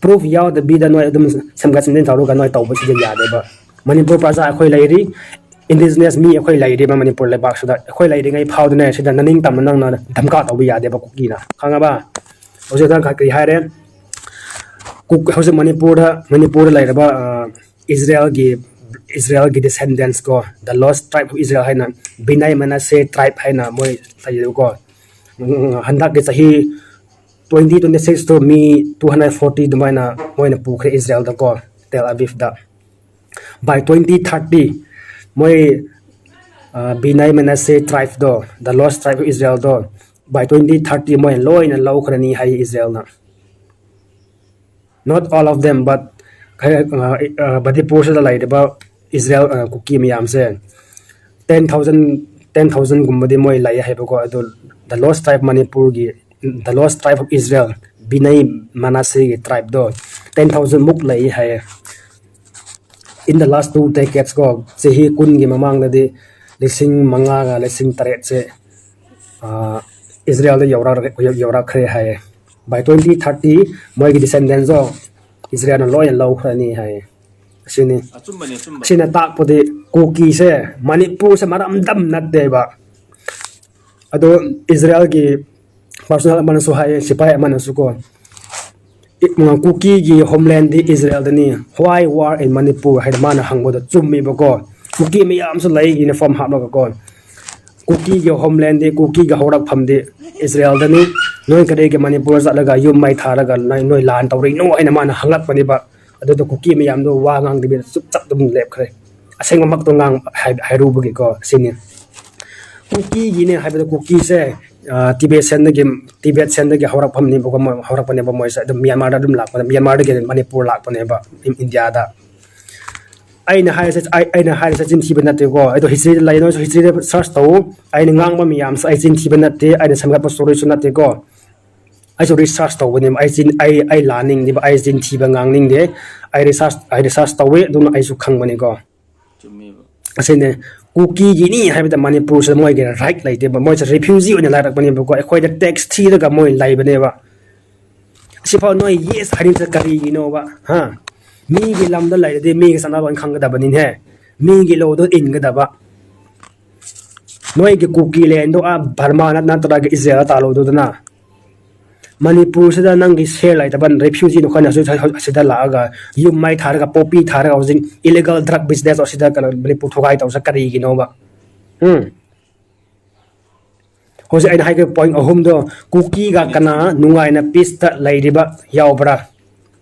Proof ꯌꯥꯎꯗꯕꯤꯗ ꯅꯣꯏ ꯑꯗꯨꯝ ꯁꯦꯝꯒꯠ ꯁꯦꯝꯖꯤꯟ ꯇꯧꯔꯒ ꯅꯣꯏ ꯇꯧꯕꯁꯤꯗꯤ ꯌꯥꯗꯦꯕ꯫ ꯃꯅꯤꯄꯨꯔ ꯄ꯭ꯔꯖꯥ ꯑꯩꯈꯣꯏ ꯂꯩꯔꯤ, indigenous ꯃꯤ ꯑꯩꯈꯣꯏ ꯂꯩꯔꯤꯕ ꯃꯅꯤꯄꯨꯔ ꯂꯩꯕꯥꯛꯁꯤꯗ꯫ ꯑꯩꯈꯣꯏ ꯂꯩꯔꯤꯉꯩ ꯐꯥꯎꯗꯅꯦ ꯁꯤꯗ ꯅꯅꯤꯡ ꯇꯝꯅ ꯅꯪꯅ ꯙꯝꯀꯥ ꯇꯧꯕ ꯌꯥꯗꯦꯕ ꯀꯨꯀꯤꯅ, ꯈꯪꯉꯕ? ꯍꯧꯖꯤꯛ ꯅꯪ ꯀꯔꯤ ꯍꯥꯏꯔꯦ? ꯀꯨꯛ-, ꯍꯧꯖꯤꯛ ꯃꯅꯤꯄꯨꯔꯗ, ꯃꯅꯤꯄꯨꯔꯗ ꯂꯩꯔꯕ, ꯑ, ꯏꯖꯔꯦꯜꯒꯤ, ꯏꯖꯔꯦꯜꯒꯤ descendants ꯀꯣ, the lost tribe of Israel ꯍꯥꯏꯅ, ꯕꯤꯅꯥꯏ ꯃꯅꯥꯁꯦ tribe ꯍꯥꯏꯅ ꯃꯣꯏ ꯂꯩꯌꯦꯕꯀꯣ꯫ ꯎꯝ, ꯍꯟꯗꯛꯀꯤ ꯆꯍꯤ twenty twenty six ꯇꯣ ꯃꯤ two hundred forty ꯑꯗꯨꯃꯥꯏꯅ ꯃꯣꯏꯅ ꯄꯨꯈ꯭ꯔꯦ ꯏꯖꯔꯦꯜꯗꯀꯣ, ꯇꯦꯜ ꯑꯕꯤꯕꯇ꯫ By twenty thirty ꯃꯣꯏ, ꯑ, ꯕꯤꯅꯥꯏ ꯃꯅꯥꯁꯦ tribeꯗꯣ, the lost tribe of Israelꯗꯣ, by twenty thirty ꯃꯣꯏ ꯂꯣꯏꯅ ꯂꯧꯈ꯭ꯔꯅꯤ ꯍꯥꯏ ꯏꯖꯔꯦꯜꯅ꯫ Not all of them, but ꯈꯔ, ꯑ, ꯑ, ꯃꯅꯤꯄꯨꯔꯁꯤꯗ ꯂꯩꯔꯤꯕ ꯏꯖꯔꯦꯜ, ꯑ, ꯀꯨꯀꯤ ꯃꯌꯥꯝꯁꯦ ten thousand, ten thousandꯒꯨꯝꯕꯗꯤ ꯃꯣꯏ ꯂꯩ ꯍꯥꯏꯕꯀꯣ꯫ ꯑꯗꯣ the lost tribe ꯃꯅꯤꯄꯨꯔꯒꯤ, the lost tribe of Israel, ꯕꯤꯅꯩ ꯃꯅꯥꯁꯦꯒꯤ tribeꯗꯣ ten thousandꯃꯨꯛ ꯂꯩ ꯍꯥꯏꯌꯦ꯫ In the last two decades ꯀꯣ, ꯆꯍꯤ ꯀꯨꯟꯒꯤ ꯃꯃꯥꯡꯗꯗꯤ ꯂꯤꯁꯤꯡ ꯃꯉꯥꯒ ꯂꯤꯁꯤꯡ ꯇꯔꯦꯠꯁꯦ, ꯑ, ꯏꯖꯔꯦꯜꯗ ꯌꯧꯔꯛ-, ꯌꯧꯔꯛꯈ꯭ꯔꯦ ꯍꯥꯏꯌꯦ꯫ By twenty thirty ꯃꯣꯏꯒꯤ descendants ꯇꯣ ꯏꯖꯔꯦꯜꯅ ꯂꯣꯏꯅ ꯂꯧꯈ꯭ꯔꯅꯤ ꯍꯥꯏꯌꯦ꯫ ꯑꯁꯤꯅꯤ꯫ ꯑꯆꯨꯝꯕꯅꯤ, ꯑꯆꯨꯝꯕ꯫ ꯑꯁꯤꯅ ꯇꯥꯛꯄꯗꯤ ꯀꯨꯀꯤꯁꯦ ꯃꯅꯤꯄꯨꯔꯁꯦ ꯃꯔꯝꯗꯝ ꯅꯠꯇꯦꯕ꯫ ꯑꯗꯣ ꯏꯖꯔꯦꯜꯒꯤ personnel ꯑꯃꯅꯁꯨ ꯍꯥꯏꯌꯦ, ꯁꯤꯐꯥꯏ ꯑꯃꯅꯁꯨ ꯀꯣ, E-, ꯀꯨꯀꯤꯒꯤ homelandꯗꯤ ꯏꯖꯔꯦꯜꯗꯅꯤ, why war in Manipur ꯍꯥꯏꯅ ꯃꯥꯅ ꯍꯪꯕꯗꯣ ꯆꯨꯝꯃꯦꯕꯀꯣ꯫ ꯀꯨꯀꯤ ꯃꯌꯥꯝꯁꯨ ꯂꯩ uniform ꯍꯥꯞꯂꯒꯀꯣ꯫ ꯀꯨꯀꯤꯒꯤ ꯍꯣꯝꯂꯦꯟꯗꯤ, ꯀꯨꯀꯤꯒꯤ ꯍꯧꯔꯛꯐꯝꯗꯤ ꯏꯁꯔꯦꯜꯗꯅꯤ꯫ ꯅꯣꯏ ꯀꯔꯤꯒꯤ ꯃꯅꯤꯄꯨꯔ ꯆꯠꯂꯒ ꯌꯨꯝ ꯃꯩ ꯊꯥꯔꯒ ꯅꯣꯏ, ꯅꯣꯏ ꯂꯥꯟ ꯇꯧꯔꯤꯅꯣ ꯍꯥꯏꯅ ꯃꯥꯅ ꯍꯪꯂꯛꯄꯅꯦꯕ꯫ ꯑꯗꯨꯗ ꯀꯨꯀꯤ ꯃꯌꯥꯝꯗꯣ ꯋꯥ ꯉꯥꯡꯗꯕꯤꯗ ꯆꯨꯞꯆꯞ ꯑꯗꯨꯝ ꯂꯦꯞꯈ꯭ꯔꯦ꯫ ꯑꯁꯦꯡꯕꯃꯛꯇꯣ ꯉꯥꯡ-, ꯍꯥꯏ-, ꯍꯥꯏꯔꯨꯕꯒꯤꯀꯣ꯫ ꯑꯁꯤꯅꯤ꯫ ꯀꯨꯀꯤꯒꯤꯅꯦ ꯍꯥꯏꯕꯗ ꯀꯨꯀꯤꯁꯦ, ꯑ, ꯇꯤꯕꯦꯠꯁꯤꯌꯟꯗꯒꯤ, ꯇꯤꯕꯦꯠꯁꯤꯌꯟꯗꯒꯤ ꯍꯧꯔꯛꯐꯝꯅꯦꯕꯀꯣ, ꯃꯣꯏ, ꯍꯧꯔꯛꯄꯅꯦꯕ ꯃꯣꯏꯁꯦ꯫ ꯑꯗꯨꯝ ꯃ꯭ꯌꯥꯟꯃꯥꯔꯗ ꯑꯗꯨꯝ ꯂꯥꯛꯄꯅꯦ, ꯃ꯭ꯌꯥꯟꯃꯥꯔꯗꯒꯤ ꯃꯅꯤꯄꯨꯔ ꯂꯥꯛꯄꯅꯦꯕ, ꯏꯟ-, ꯏꯟꯗꯤꯌꯥꯗ꯫ ꯑꯩꯅ ꯍꯥꯏꯔꯤꯁꯦ, ꯑꯩ, ꯑꯩꯅ ꯍꯥꯏꯔꯤꯁꯦ ꯆꯤꯟ ꯊꯤꯕ ꯅꯠꯇꯦꯀꯣ꯫ ꯑꯗꯣ ꯍꯤꯁꯇ꯭ꯔꯤꯗ ꯂꯩ, ꯅꯣꯏꯁꯨ ꯍꯤꯁꯇ꯭ꯔꯤꯗ ꯁꯔꯁ ꯇꯧ꯫ ꯑꯩꯅ ꯉꯥꯡꯕ ꯃꯌꯥꯝꯁꯦ ꯑꯩ ꯆꯤꯟ ꯊꯤꯕ ꯅꯠꯇꯦ, ꯑꯩꯅ ꯁꯦꯝꯒꯠꯄ ꯁ꯭ꯇꯣꯔꯤꯁꯨ ꯅꯠꯇꯦꯀꯣ꯫ ꯑꯩꯁꯨ ꯔꯤꯁꯔꯁ ꯇꯧꯕꯅꯦꯕ꯫ ꯑꯩ ꯆꯤꯟ-, ꯑꯩ, ꯑꯩ ꯂꯥꯟꯅꯤꯡꯗꯦꯕ, ꯑꯩ ꯆꯤꯟ ꯊꯤꯕ ꯉꯥꯡꯅꯤꯡꯗꯦ꯫ ꯑꯩ ꯔꯤꯁꯔꯁ, ꯑꯩ ꯔꯤꯁꯔꯁ ꯇꯧꯋꯦ, ꯑꯗꯨꯅ ꯑꯩꯁꯨ ꯈꯪꯕꯅꯤꯀꯣ꯫ ꯆꯨꯝꯃꯦꯕ꯫ ꯑꯁꯤꯅꯦ, ꯀꯨꯀꯤꯒꯤꯅꯤ ꯍꯥꯏꯕꯗ ꯃꯅꯤꯄꯨꯔꯁꯤꯗ ꯃꯣꯏꯒꯤ ꯔꯥꯏꯠ ꯂꯩꯇꯦꯕ꯫ ꯃꯣꯏꯁꯦ ꯔꯤꯐ꯭ꯌꯨꯖꯤ ꯑꯣꯏꯅ ꯂꯥꯛꯂꯛꯄꯅꯦꯕꯀꯣ꯫ ꯑꯩꯈꯣꯏꯗ ꯇꯦꯛꯁ ꯊꯤꯔꯒ ꯃꯣꯏ ꯂꯩꯕꯅꯦꯕ꯫ ꯁꯤꯐꯥꯎ ꯅꯣꯏ ꯌꯦꯁ ꯍꯥꯏꯔꯤꯁꯦ ꯀꯔꯤꯒꯤꯅꯣꯕ? ꯍꯥ? ꯃꯤꯒꯤ ꯂꯝꯗ ꯂꯩꯔꯗꯤ ꯃꯤꯒꯤ ꯆꯠꯅꯕ ꯈꯪꯒꯗꯕꯅꯤꯅꯦ꯫ ꯃꯤꯒꯤ ꯂꯣꯗꯣ ꯏꯟꯒꯗꯕ꯫ ꯅꯣꯏꯒꯤ ꯀꯨꯀꯤ ꯂꯦꯟꯗꯣ ꯑꯥ ꯕꯔꯃꯥ ꯅꯠ-, ꯅꯠꯇ꯭ꯔꯒ ꯏꯖꯔꯦꯜ ꯇꯥꯜꯂꯨꯗꯨꯗꯅ꯫ ꯃꯅꯤꯄꯨꯔꯁꯤꯗ ꯅꯪꯒꯤ ꯁꯦꯜ ꯂꯩꯇꯕ ꯔꯤꯐ꯭ꯌꯨꯖꯤ ꯅꯈꯣꯏꯅ ꯑꯁꯤ-, ꯑꯁꯤꯗ ꯂꯥꯛꯑꯒ ꯌꯨꯝ ꯃꯩ ꯊꯥꯔꯒ, ꯄꯣꯄꯤ ꯊꯥꯔꯒ ꯍꯧꯖꯤꯛ ꯏꯂꯤꯒꯦꯜ ꯗ꯭ꯔꯒ ꯕꯤꯖꯤꯅꯦꯁ ꯑꯁꯤꯗ ꯀꯩꯅꯣ ꯃꯅꯤꯄꯨꯔ ꯊꯨꯒꯥꯏ ꯇꯧꯁꯦ ꯀꯔꯤꯒꯤꯅꯣꯕ? ꯎꯝ? ꯍꯧꯖꯤꯛ ꯑꯩꯅ ꯍꯥꯏꯈꯤꯕ ꯄꯣꯏꯟ ꯑꯍꯨꯝꯗꯣ, ꯀꯨꯀꯤꯒ ꯀꯅꯥ ꯅꯨꯡꯉꯥꯏꯅ ꯄꯤꯁꯇ ꯂꯩꯔꯤꯕ ꯌꯥꯎꯕ꯭ꯔꯥ?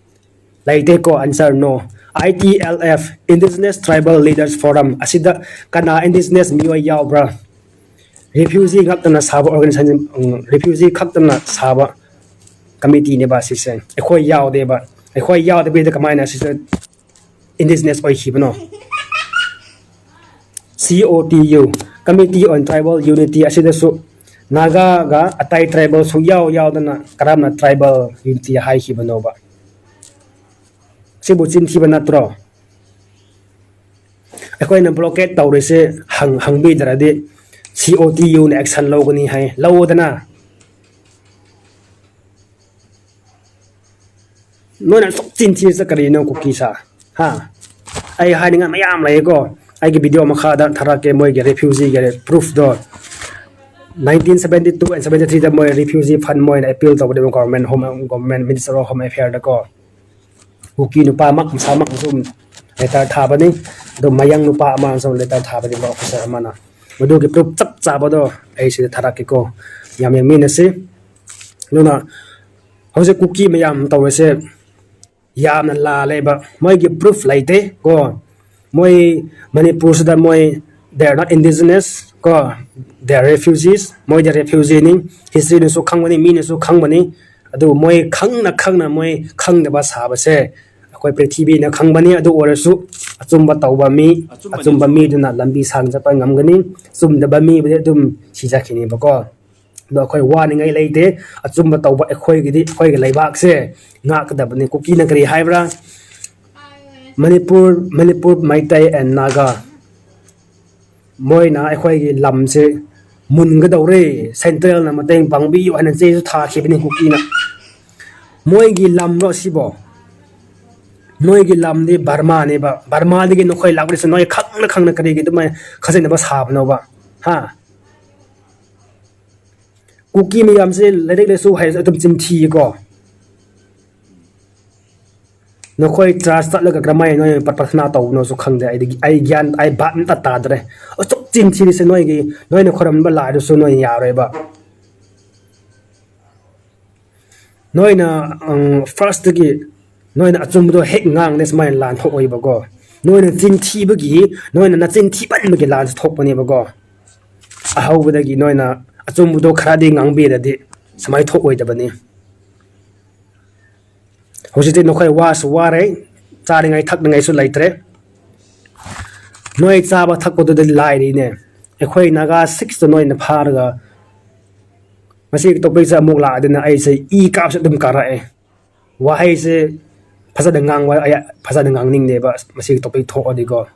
ꯂꯩꯇꯦꯀꯣ, answer no꯫ I T L F, Indigenous Tribal Leaders Forum, ꯑꯁꯤꯗ ꯀꯅꯥ ꯏꯟꯗꯤꯖꯤꯅꯁ ꯃꯤꯑꯣꯏ ꯌꯥꯎꯕ꯭ꯔꯥ? ꯔꯤꯐ꯭ꯌꯨꯖꯤ ꯉꯥꯛꯇꯅ ꯁꯥꯕ ꯑꯣꯔꯒꯅꯥꯏꯖꯦꯁꯟ, ꯎꯝ, ꯔꯤꯐ꯭ꯌꯨꯖꯤ ꯈꯛꯇꯅ ꯁꯥꯕ ꯀꯃꯤꯇꯤꯅꯦꯕ ꯑꯁꯤꯁꯦ꯫ ꯑꯩꯈꯣꯏ ꯌꯥꯎꯗꯦꯕ꯫ ꯑꯩꯈꯣꯏ ꯌꯥꯎꯗꯕꯤꯗ ꯀꯃꯥꯏꯅ ꯑꯁꯤꯁꯦ indigenous ꯑꯣꯏꯈꯤꯕꯅꯣ? C O T U, Committee on Tribal Unity, ꯑꯁꯤꯗꯁꯨ ꯅꯥꯒꯥꯒ ꯑꯇꯩ ꯇ꯭ꯔꯥꯏꯕꯦꯜ ꯁꯨꯛꯌꯥꯎ ꯌꯥꯎꯗꯅ ꯀꯔꯝꯅ ꯇ꯭ꯔꯥꯏꯕꯦꯜ ꯌꯨꯅꯤꯇꯤ ꯍꯥꯏꯈꯤꯕꯅꯣꯕ? ꯁꯤꯕꯨ ꯆꯤꯟ ꯊꯤꯕ ꯅꯠꯇ꯭ꯔꯣ? ꯑꯩꯈꯣꯏꯅ ꯕ꯭ꯂꯣꯀꯦꯠ ꯇꯧꯔꯤꯁꯦ ꯍꯪ-, ꯍꯪꯕꯤꯗ꯭ꯔꯗꯤ C O T U ꯅ action ꯂꯧꯒꯅꯤ ꯍꯥꯏ, ꯂꯧꯑꯣꯗꯅ꯫ ꯅꯣꯏꯅ ꯑꯁꯨꯛ ꯆꯤꯟ ꯊꯤꯔꯤꯁꯦ ꯀꯔꯤꯅꯣ, ꯀꯨꯀꯤꯁꯥ? ꯍꯥ? ꯑꯩ ꯍꯥꯏꯅꯤꯡꯉꯥꯏ ꯃꯌꯥꯝ ꯂꯩꯌꯦꯀꯣ꯫ ꯑꯩꯒꯤ video ꯃꯈꯥꯗ ꯊꯥꯔꯛꯀꯦ, ꯃꯣꯏꯒꯤ ꯔꯤꯐ꯭ꯌꯨꯖꯤꯒꯤ ꯄ꯭ꯔꯨꯐꯇꯣ꯫ Nineteen seventy two and seventy three ꯗ ꯃꯣꯏ ꯔꯤꯐ꯭ꯌꯨꯖꯤ ꯐꯟ ꯃꯣꯏꯅ ꯑꯦꯄꯤꯜ ꯇꯧꯕꯅꯦꯕ government home, government minister of home ꯑꯦꯐꯤꯌꯔꯗꯀꯣ꯫ ꯀꯨꯀꯤ ꯅꯨꯄꯥ ꯃꯛ ꯃꯁꯥꯃꯛꯅꯁꯨ ꯂꯦꯇꯔ ꯊꯥꯕꯅꯤ꯫ ꯑꯗꯣ ꯃꯌꯥꯡ ꯅꯨꯄꯥ ꯑꯃꯅꯁꯨ ꯂꯦꯇꯔ ꯊꯥꯕꯅꯦꯕ, ꯑꯣꯐꯤꯁꯔ ꯑꯃꯅ꯫ ꯃꯗꯨꯒꯤ proof ꯆꯞ ꯆꯥꯕꯗꯣ ꯑꯩ ꯁꯤꯗ ꯊꯥꯔꯛꯀꯦꯀꯣ, ꯌꯥꯝ ꯌꯦꯡꯃꯤꯟꯅꯁꯤ꯫ ꯑꯗꯨꯅ ꯍꯧꯖꯤꯛ ꯀꯨꯀꯤ ꯃꯌꯥꯝ ꯇꯧꯔꯤꯁꯦ ꯌꯥꯝꯅ ꯂꯥꯜꯂꯦꯕ꯫ ꯃꯣꯏꯒꯤ proof ꯂꯩꯇꯦ ꯀꯣ꯫ ꯃꯣꯏ ꯃꯅꯤꯄꯨꯔꯁꯤꯗ ꯃꯣꯏ, they are not indigenous ꯀꯣ, they are refugees꯫ ꯃꯣꯏꯗꯤ refugeeꯅꯤ꯫ Historyꯅꯁꯨ ꯈꯪꯕꯅꯤ, ꯃꯤꯅꯁꯨ ꯈꯪꯕꯅꯤ꯫ ꯑꯗꯨꯕꯨ ꯃꯣꯏ ꯈꯪꯅ ꯈꯪꯅ ꯃꯣꯏ ꯈꯪꯗꯕ ꯁꯥꯕꯁꯦ ꯑꯩꯈꯣꯏ ꯄ꯭ꯔꯤꯊꯤꯕꯤꯅ ꯈꯪꯕꯅꯤ꯫ ꯑꯗꯨ ꯑꯣꯏꯔꯁꯨ ꯑꯆꯨꯝꯕ ꯇꯧꯕ ꯃꯤ, ꯑꯆꯨꯝꯕ ꯑꯆꯨꯝꯕ ꯅꯤꯡꯊꯤꯕ ꯃꯤꯗꯨꯅ ꯂꯝꯕꯤ ꯁꯥꯡꯅ ꯆꯠꯄ ꯉꯝꯒꯅꯤ꯫ ꯆꯨꯝꯗꯕ ꯃꯤꯕꯨꯗꯤ ꯑꯗꯨꯝ ꯁꯤꯖꯈꯤꯅꯦꯕꯀꯣ꯫ ꯑꯗꯣ ꯑꯩꯈꯣꯏ ꯋꯥꯅꯤꯡꯉꯥꯏ ꯂꯩꯇꯦ꯫ ꯑꯆꯨꯝꯕ ꯇꯧꯕ ꯑꯩꯈꯣꯏꯒꯤꯗꯤ, ꯑꯩꯈꯣꯏꯒꯤ ꯂꯩꯕꯥꯛꯁꯦ ꯉꯥꯛꯀꯗꯕꯅꯤ꯫ ꯀꯨꯀꯤꯅ ꯀꯔꯤ ꯍꯥꯏꯕ꯭ꯔꯥ? ꯃꯅꯤꯄꯨꯔ, ꯃꯅꯤꯄꯨꯔ, ꯃꯩꯇꯩ and ꯅꯥꯒꯥ, ꯃꯣꯏꯅ ꯑꯩꯈꯣꯏꯒꯤ ꯂꯝꯁꯦ ꯃꯨꯟꯒꯗꯧꯔꯦ, centralꯅ ꯃꯇꯦꯡ ꯄꯥꯡꯕꯤꯌꯨ ꯍꯥꯏꯅ ꯆꯦꯁꯨ ꯊꯥꯈꯤꯕꯅꯤ ꯀꯨꯀꯤꯅ꯫ ꯃꯣꯏꯒꯤ ꯂꯝꯔꯣ ꯁꯤꯕꯣ? ꯅꯣꯏꯒꯤ ꯂꯝꯗꯤ ꯕꯔꯃꯥꯅꯦꯕ꯫ ꯕꯔꯃꯥꯗꯒꯤ ꯅꯈꯣꯏ ꯂꯥꯛꯂꯤꯁꯦ ꯅꯣꯏ ꯈꯪꯅ ꯈꯪꯅ ꯀꯔꯤꯒꯤ ꯑꯗꯨꯃꯥꯏꯅ ꯈꯖꯤꯟꯅꯕ ꯁꯥꯕꯅꯣꯕ? ꯍꯥ? ꯀꯨꯀꯤ ꯃꯌꯥꯝꯁꯦ ꯂꯥꯏꯔꯤꯛ ꯂꯥꯏꯁꯨ ꯍꯩꯔꯁꯨ ꯑꯗꯨꯝ ꯆꯤꯟꯊꯤꯌꯦꯀꯣ꯫ ꯅꯈꯣꯏ church ꯆꯠꯂꯒ ꯀꯔꯝꯍꯥꯏꯅ ꯅꯣꯏ ꯄ꯭ꯔꯊꯅꯥ ꯇꯧꯕꯅꯣꯁꯨ ꯈꯪꯗꯦ꯫ ꯑꯩꯗꯤ, ꯑꯩ ꯒ꯭ꯌꯥꯟ, ꯑꯩ ꯚꯥꯞ ꯑꯝꯇ ꯇꯥꯗ꯭ꯔꯦ꯫ ꯑꯁꯨꯛ ꯆꯤꯟ ꯊꯤꯔꯤꯁꯦ ꯅꯣꯏꯒꯤ, ꯅꯣꯏꯅ ꯈꯣꯏꯔꯝꯕ ꯂꯥꯏꯗꯨꯁꯨ ꯅꯣꯏ ꯌꯥꯔꯣꯏꯕ꯫ ꯅꯣꯏꯅ, ꯎꯝ, firstꯇꯒꯤ ꯅꯣꯏꯅ ꯑꯆꯨꯝꯕꯗꯣ ꯍꯦꯛ ꯉꯥꯡꯅꯦ ꯁꯨꯃꯥꯏꯅ ꯂꯥꯟ ꯊꯣꯛꯑꯣꯏꯕꯀꯣ꯫ ꯅꯣꯏꯅ ꯆꯤꯟ ꯊꯤꯕꯒꯤ, ꯅꯣꯏꯅ ꯅꯆꯤꯟ ꯊꯤꯃꯟꯕꯒꯤ ꯂꯥꯟꯁꯦ ꯊꯣꯛꯄꯅꯦꯕꯀꯣ꯫ ꯑꯍꯧꯕꯗꯒꯤ ꯅꯣꯏꯅ ꯑꯆꯨꯝꯕꯗꯣ ꯈꯔꯗꯤ ꯉꯥꯡꯕꯤꯔꯗꯤ ꯁꯨꯃꯥꯏꯅ ꯊꯣꯛꯑꯣꯏꯗꯕꯅꯤ꯫ ꯍꯧꯖꯤꯛꯇꯤ ꯅꯈꯣꯏ ꯋꯥꯁꯨ ꯋꯥꯔꯦ, ꯆꯥꯅꯤꯡꯉꯥꯏ ꯊꯛꯅꯤꯡꯉꯥꯏꯁꯨ ꯂꯩꯇ꯭ꯔꯦ꯫ ꯅꯣꯏ ꯆꯥꯕ ꯊꯛꯄꯗꯨꯗꯤ ꯂꯥꯏꯔꯤꯅꯦ꯫ ꯑꯩꯈꯣꯏ ꯅꯥꯒꯥ sixꯇ ꯅꯣꯏꯅ ꯐꯥꯔꯒ ꯃꯁꯤꯒꯤ topicꯁꯦ ꯑꯃꯨꯛ ꯂꯥꯛꯑꯗꯤꯅ ꯑꯩꯁꯦ ꯏ ꯀꯥꯞꯁꯦ ꯑꯗꯨꯝ ꯀꯥꯔꯛꯑꯦ꯫ ꯋꯥꯍꯩꯁꯦ ꯐꯖꯅ ꯉꯥꯡꯕ, ꯑꯩ ꯐꯖꯅ ꯉꯥꯡꯅꯤꯡꯗꯦꯕ ꯃꯁꯤꯒꯤ topic ꯊꯣꯛꯑꯗꯤꯀꯣ꯫